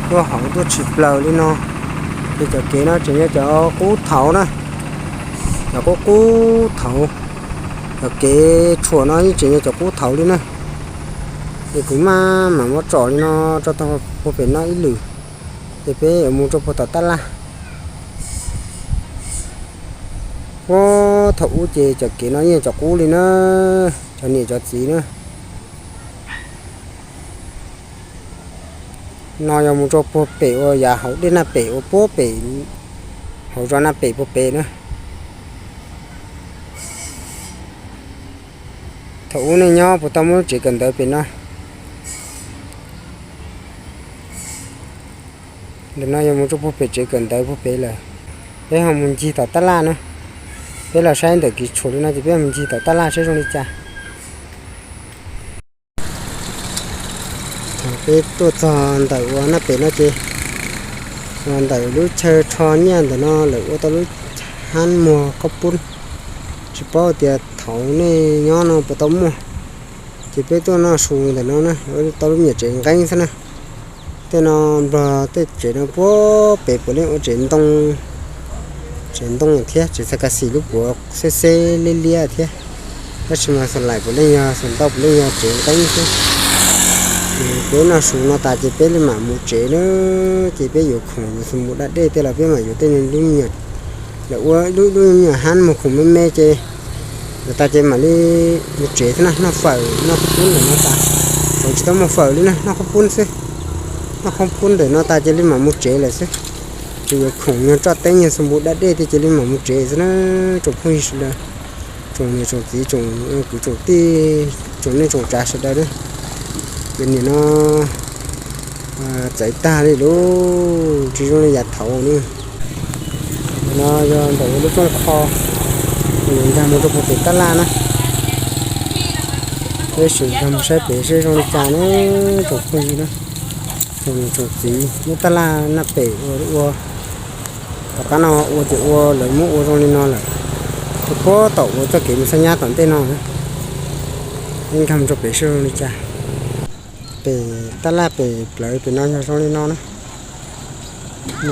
Tuaj hauv tuaj tshwm plaws li no, ces cov kev no tseem yog cov qub thaud na, cov qub qub thaud, cov kev tshuam no yeej tseem yog cov qub thaud li na. Ces kuv maj mam muab tsom li no rau tau puag pem no ib lwm, ces peb yuav mus rau puag tom taj laj. Puag thaum ub ces cov kev no yeej cov qub li na, cov niam cov txiv na. No yog mus rau puag pem uas yav hauv dej naj pem uas puag pem Hauv zos Naj Pem puag pem na. Thaum ub nej nyob puas tau muaj lub tsev kawm ntawv pem no? Ntawm no yog mus rau puag pem tsev kawm ntawv puag pem lawm. Peb ho mus ncig tom tab laj na. Peb los saib ntawm kiv tshuam li no ces peb mus ncig tom tab laj saib zoo li cas. Peb tuaj txog ntawm uas Naj Pem no ces ntawm lub chaw rho nyiaj ntawm no lawv ua tau lub hab muag qhob pub. Tsis paub tias thaum nej nyob no puas tau muaj. Ces peb tuaj noj su ntawm no na, tau lub me nyuam tsev nqeeb xwb na. Tej no Nplog tej tsev no puag pem puav leej ua tsev ntoo, tsev ntoo thiab tsev txhais kas xim lub puav xeb xeb liab liab thiab. Tab sis mas xuas laim puav leej yog, xuas ntau puav leej yog tsev nqeeb xwb. Peb noj su no tas ces peb li mam mus tsev na, ces peb yuav khoom yuav xu mus da dej tej los peb mam yuav tej lub me nyuam, lawv ua lub lub me nyuam hab muag khoom me me ces lawv tas ces mam li mus tsev xwb na, noj fawm noj qhob pub ntawm no tas. Thaum tsis tau muaj fawm li na, noj qhob pub xwb. Noj qhob pub ntawm no tas ces li mam mus tsev lawm xwb. Ces yuav khoom nyuag tso teeb nyuag xu mus da dej tej ces li mam mus tsev xwb na, tsoom phooj ywg sawv daws, tsoom niam tsoom txiv, tsoom kwv tsoom tij, tsoom neej tsoom tsav sawv daws na. Ces nim no txawv tag li lauj, tsis zoo li yav thaud na. No yog ntawm lub rooj qho, nkag mus rau puag pem tab laj na. Peb sim nkag mus saib pem seb zoo li cas na, tsoom phooj ywg na, tsoom niam tsoom txiv, lub tab laj Naj Pem ua ua, tom qab no ua ces ua lawv muab ua zoo li no lawm. Tuaj puag tom ua txoj kev mus Xab Nyab tom ntej no na. Peb nkag mus rau pem seb zoo li cas. Pem tab laj pem plawv pem no yog zoo li no na.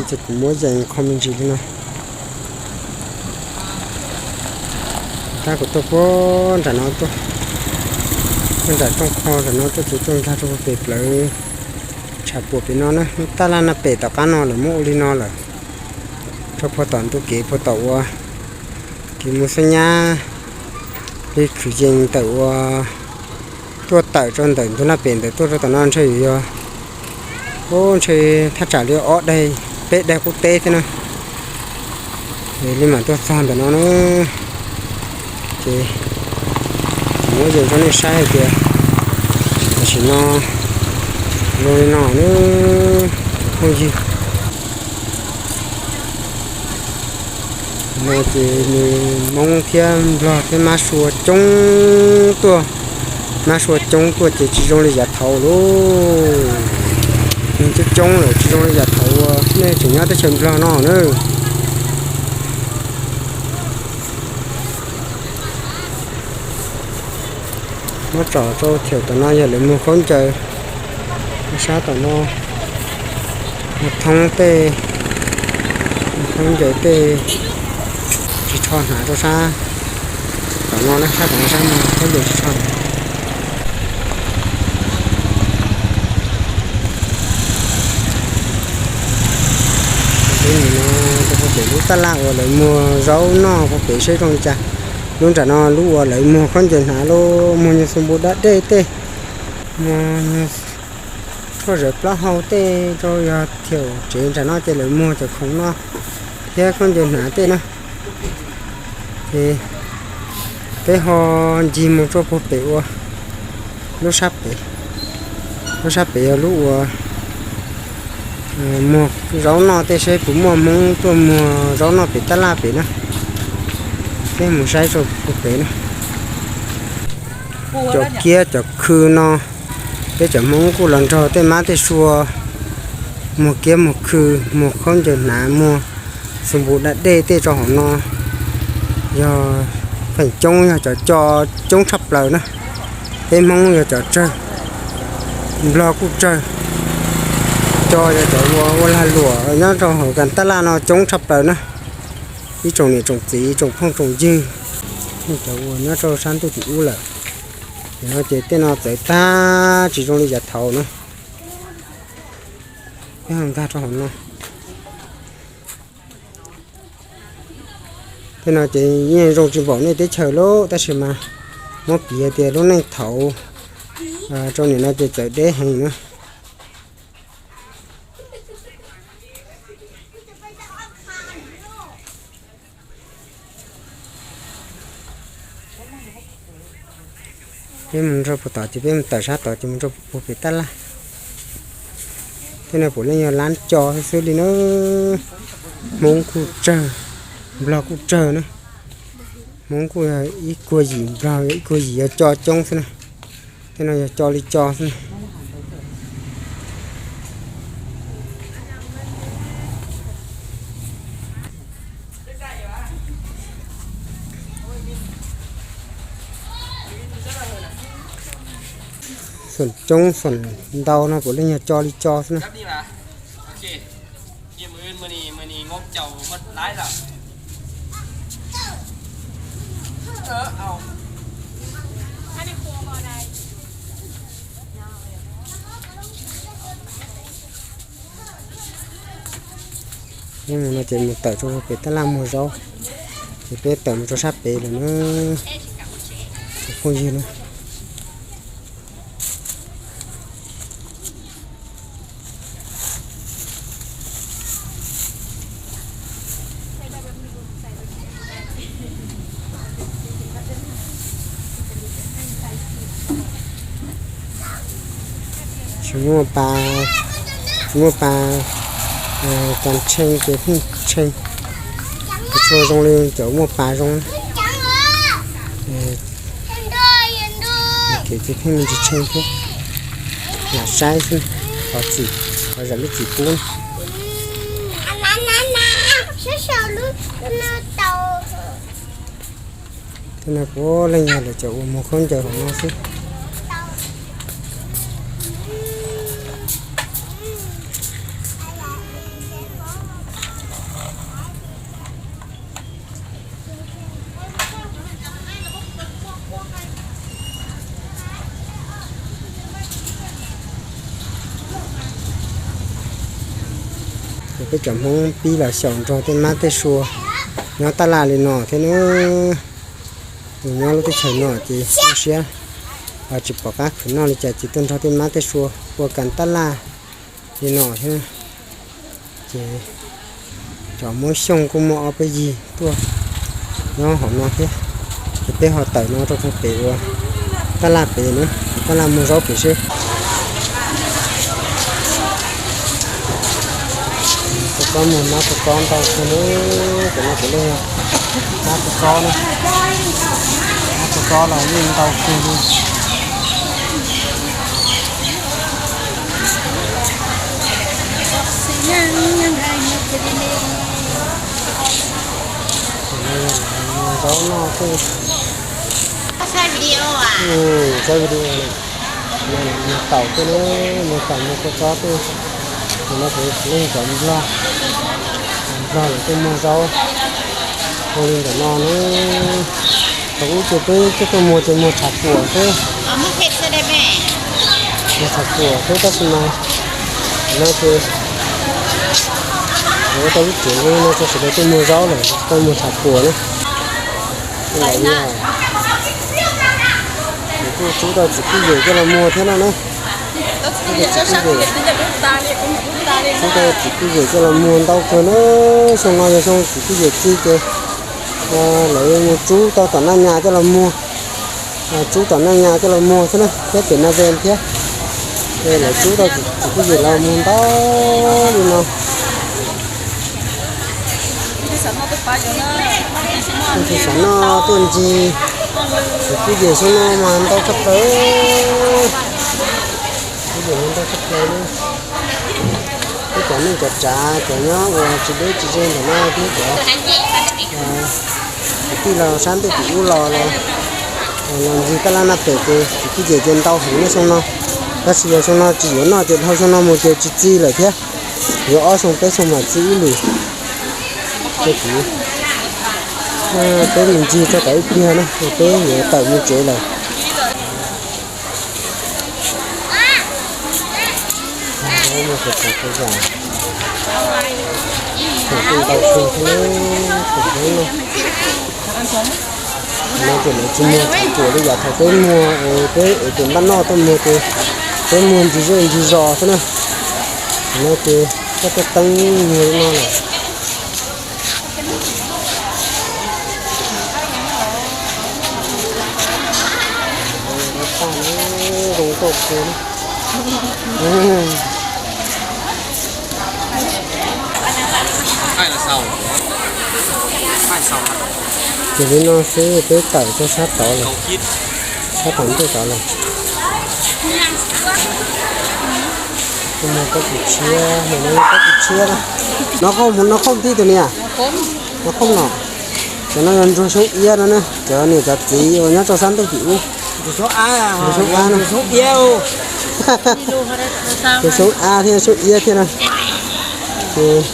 Ces kuv muab yees qho me ntsis li no. Tab kuv tuaj puag nram no tuaj, tuaj nram rooj qho nram no tuaj ces tuaj nkag rau pem plawv tshav puam pem no na. Tab laj Naj Pem tom qab no lawv muab ua li no lawm. Rau puag tom ntu kev puag tom ua kev mus Xab Nyab, peb khwv yees tawm ua tuaj tawm rau ntawm ntug Naj Pem ntawd tuaj rau tom no ntshe yuav yog, ub, ntshe thaj tsam li ob daig peb daig qub teb thiab na. Li mam tuaj txog ntawm no na. Ces muab yees rau nej saib hais tias tam sim no zoo li no na, phooj ywg. No ces nws Hmoob thiab Nplog thiab mab sua coob tuaj, mab sua coob tuaj ces tsis zoo li yav thaud lauj. Nws coob coob lawm tsis zoo li yav thaud uas nej tseem nyob teb chaws Nplog no na. Muab tsom rau thiam tom no yog lawv muag khaub ncaws, sab tom no muag thoob tej, muag khaub ncaws tej, tsis tsho hnav rau sab tom no na, sab tom no sab muag khaub ncaws tsis tsho hnav. Peb nim no rau puag pem lub tab laj uas lawv muag zaub noj puag pem seb zoo li cas. Lub nram no lub uas lawv muag khaub ncaws hnav, lub muag nyuag xu npu dab dej tej, muag nyuag tshuaj zawv plaub hau tej rau yog thiam tsev nram no ces lawv muag cov khoom no thiab khaub ncaws hnav tej na. Ces peb ho ncig mus rau puag pem ua lub sab pem, lub sab pem yog lub uas muag zaub noj tej seb puas muaj Hmoob tuaj muag zaub noj pem tab laj pem na. Peb mus saib rau puag pem na. Cov kiab cov khw no, peb cov Hmoob kuj los nrog tej mab tej sua muag kiab muag khw, muag khaub ncaws hnav, muag xu npu dab dej tej rau hauv no. Yog feem coob yog cov co coob tshaj plaws na. Peb Hmoob yog cov tsawg, Nplog kuj tsawg, co yog cov ua ua lag luam nyob rau hauv kas tab laj no coob tshaj plaws na. Ib tsoom niam tsoom txiv tsoom phooj tsoom ywg, cov uas nyob rau sab ntuj tim ub lawm, no ces tej no txawv tag tsis zoo li yav thaud na. Peb ho nkag rau hauv no. Tej no ces yeej zoo tsis npaum nej teb chaws lauj, tab sis mas muab piv hais tias lub neej thaud rau nim no ces txawv deb heev na. Peb mus nrog puag tom ces peb mus tawm sab tod ces mus nrog puag pem tab laj. Tej no puav leej yog lab co xwb li na. Hmoob kuj tsawg, Nplog kuj tsawg na. Hmoob kuj yog ib kuag yim, Nplog yog ib kuag yim, yog co coob xwb na. Tej no yog co li co xwb na. Xoom coob xoom ntau no puav leej yog co li co xwb na. Mus no ces mus tawm rau pem tab laj muag zaub, ces peb tawm mus rau sab pem lawm na, cov phooj ywg na. Tsis muaj pas, tsis muaj pas, cas tshee ces pheej tshee. Tsis tshua zoo li cov muaj pas zoo. Kev ces pheej me ntsis tshee thiab. Lam saib xwb, qhov txim, qhov zam lub txim pub. Tej no puav leej yog lawv cov uas muag khaub ncaws hauv no xwb. Ces peb cov Hmoob pib los xyaum nrog tej mab tej sua nyob tab laj li no thiab na. Nws nyob lub teb chaws no ces tu siab, tsis pom qab khwv noj li cas ces tuaj nrog tej mab tej sua ua kas tab laj li no thiab. Ces cov Hmoob Xyooj kuj muaj ob peb yig tuaj nyob hauv no thiab. Ces peb ho tawm no rau puag pem uas tab laj pem na, tab laj muag zaub pem seb. Tus kob muag mab tus kob ntau kawg na, cov no cov leej mab tus kob na, mab tus kob los yeej ntau kawg li. Zaub noj xwb. Saib video no, muag taum xwb na, muag taum muag kua txob xwb. Tus no kuv leej cov Nplog, Nplog lawv tuaj muag zaub ua li ntawm no na. Thaum ub ces peb coj tuaj muag ces muag tshav puam xwb. Muag tshav puam xwb tab sis mas no ces lawv ua tau lub tsev no rau sawv daws tuaj muag zaub lawm, tuaj muag tshav puam na. Kuj rub tau txiv kwj yawm coj los muag thiab no na. Rub tau txiv kwj yawm coj los muag ntau kawg na. Xyoo no yog xyoo txiv kwj yawm txi ces lawv mus rub tau tom Naj Nyas coj los muag, rub tom Naj Nyas coj los muag xwb na, thiab pem Nas Ves thiab. Ces lawv rub tau txiv kwj yawm los muag ntau li no. Leej twg xav noj tuaj ncig, txiv kwj yawm xyoo no mas ntau tshaj plaws. Kwj yawm mas ntau tshaj plaws li. Peb cov neej cov tsav cov nyob uas tsis deb tsis ze ntawm no thiab cov kwv tij los sab ntuj tim ub los los ncig tab laj Naj Pem ces txiv kwj yawm ces ntau heev nyob xyoo no. Tab sis yog xyoo no tsis yuav noj ces dhau xyoo no mus ces tsis txi lawm thiab. Yuav ob xyoo peb xyoo mam txi ib lwm. Ces kuv, peb mus ncig txog tom ib pliag na, peb yuav tawm mus tsev lawm. Mus sawv tsees tau zam, tseem tau ntau kawg thiab, tseem zoo na. No ces lawv tsis muag tshav puam li yam thaum peb muag, peb ev tus npaj noj tuaj muag ces peb muag ncig zej ncig zos xwb na. No ces koj tuaj teeb muag li no lawm. Zoo nkauj kawg. Ces li no xwb peb tawm rau sab tod lawm, sab tom ntej tod lawm. Muag pob kws tshiab, pob kws tshiab na. No qhov no qhov tib tus niam, no qhov no. Cov no yog ntsuag xyoob iab no na, cov niam cov txiv uas nyob rau sab ntuj tim ub. Ntsuag xyoob ab no, ntsuag xyoob ab thiab xyoob iab thiab na. Ces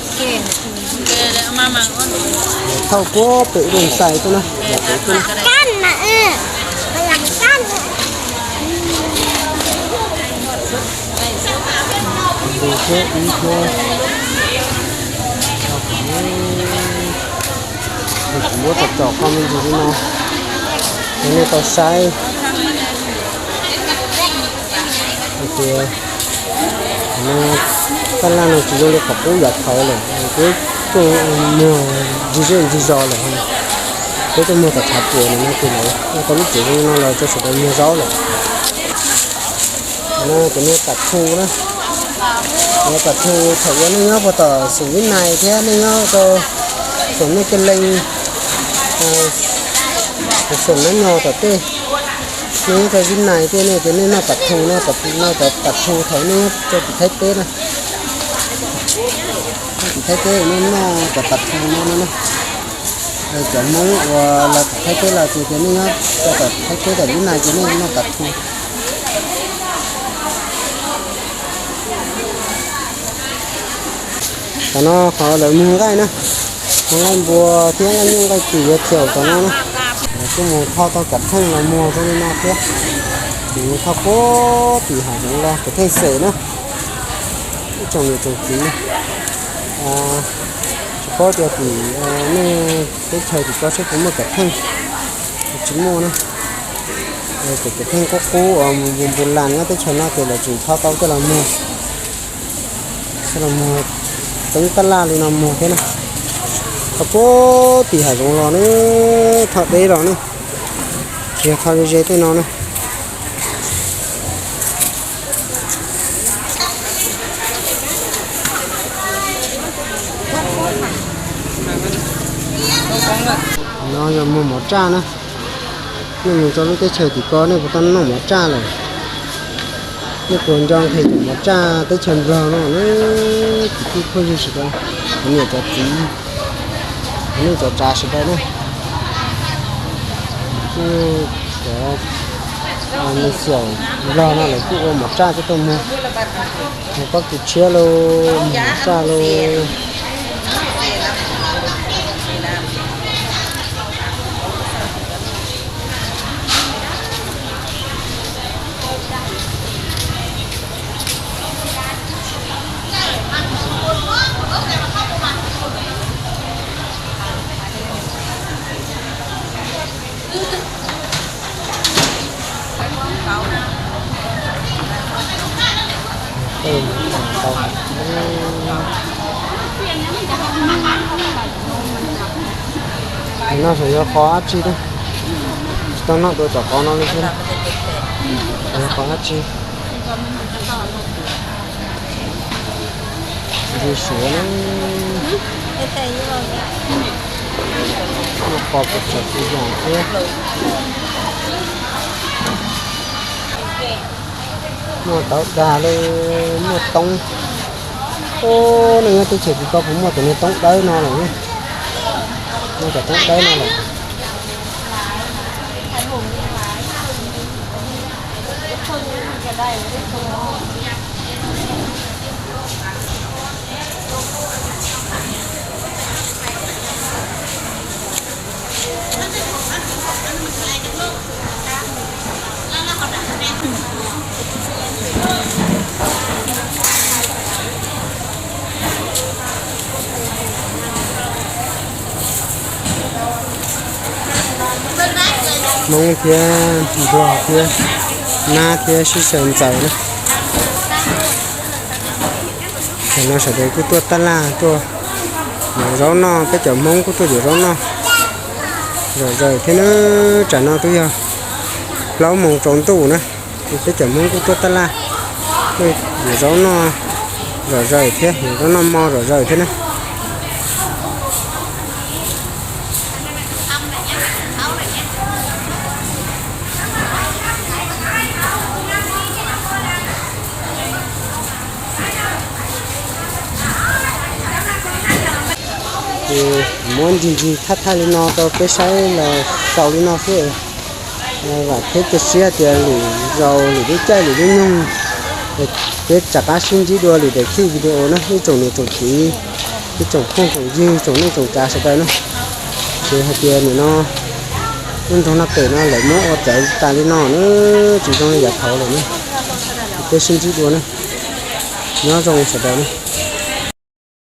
thauj puag pem ib lub ntxais tuaj na, pem tuaj na. Tus thiab ib thiab. Kuv muab tsom tsom qhov me ntsis li no, ces nej tau saib hais tias tab laj no tsis zoo li qhov qub yav thaud lawm, twb tuaj muag ntsis zej ntsis zos lawm. Peb tuaj muag tom tshav puam no ces lawv ua tau lub tsev zoo li no los rau sawv daws muag zaub lawm. No cov niag pam thu na, pam thu thaum ub nej nyob puag tom xeem Vib Nais thiab nej nyob rau xeem Mej Cee Leej, xeem Nab Nyos tom tej, nej nyob rau Vib Nais tej nej tias nej noj pam thu no, noj cov pam thu thaum nej nyob rau tim Thaib teb na. Tim Thaib teb nej noj cov pam thu no no na. Cov Hmoob uas los tim Thaib teb los ces tias nej nyob rau tom Thaib teb tom Vib Nais ces nej noj pam thu. Tom no qhov lawv muag nqaij na, muag nqaij npua thiab nqaij nyuj nqaij twm yuav chaum tom no na. Lawv kuj mus thauj tau kav theej los muag zoo li no thiab. Ces mus thauj puag tim hav zoov los kav theej xem na. Ib tsoom niam tsoom txiv, tsis paub tias tim nej teb chaws tim ko seb puas muaj kav theej, tsis muaj na. Ces kav theej qub qub uas npus npus las nyob teb chaws no ces lawv tseem thauj tau coj los muag, coj los muag teeb tab laj li no muag thiab na. Thauj puag tim hav zoov los ne, thauj deb los ne, tsis yog thauj ze ze tej no na. No yog muag mov raj na. Nej mus rau lub teb chaws tim ko nej puas tau noj mov raj lawm? Nej puas nco nqhis cov mov raj teb chaws Nplog no na? Kwv tij phooj ywg sawv daws, cov niam cov txiv, cov neej cov tsav sawv daws na. Cov me xyaum Nplog no lawv kuj ua mov raj coj tuaj muag, muag pob kws tshiab lauj, muag mov raj lauj. Qhov no xyov yog qos dab tsi na, tsis tau noj dua cov qos no li thiab. Xyov yog qos dab tsi. Ntsis suav na, muaj qos puas tsav tsis yom thiab. Muaj tauv dag li, muaj toob. Ub, nej nyob teb chaws tim ko puas muaj cov niag toob dawb no lawm? Muaj cov toob dawb no lawm. Hmoob thiab Nplog thiab Nab thiab sib xyaw ntxaws na. Tam no sawv daws kuj tuaj taj laj tuaj yuav zaub noj, peb cov Hmoob kuj tuaj yuav zaub noj zom zaws thiab na. Tsam no twb yog plaub moos tsaus ntuj na. Peb cov Hmoob kuj tuaj taj laj, yuav zaub noj zom zaws thiab, yuav zaub noj mov zom zaws thiab na. Ces muab ncig ncig thaj thaj li no rau peb saib los xaus li no xwb. Vam thiab cia siab tias lwm zaus lwm lub caij lwm lub nyoog peb rov qab sib ntsib dua lwm daim video na ib tsoom niam tsoom txiv, ib tsoom phooj tsoom ywg tsoom neej tsoom tsav sawv daws na. Ces hais tias nim no lub nroog Naj Pem no lawv muab ua txawv tas li no na, tsis zoo li yav thaud lawm na. Peb sib ntsib dua na, nyob zoo sawv daws na.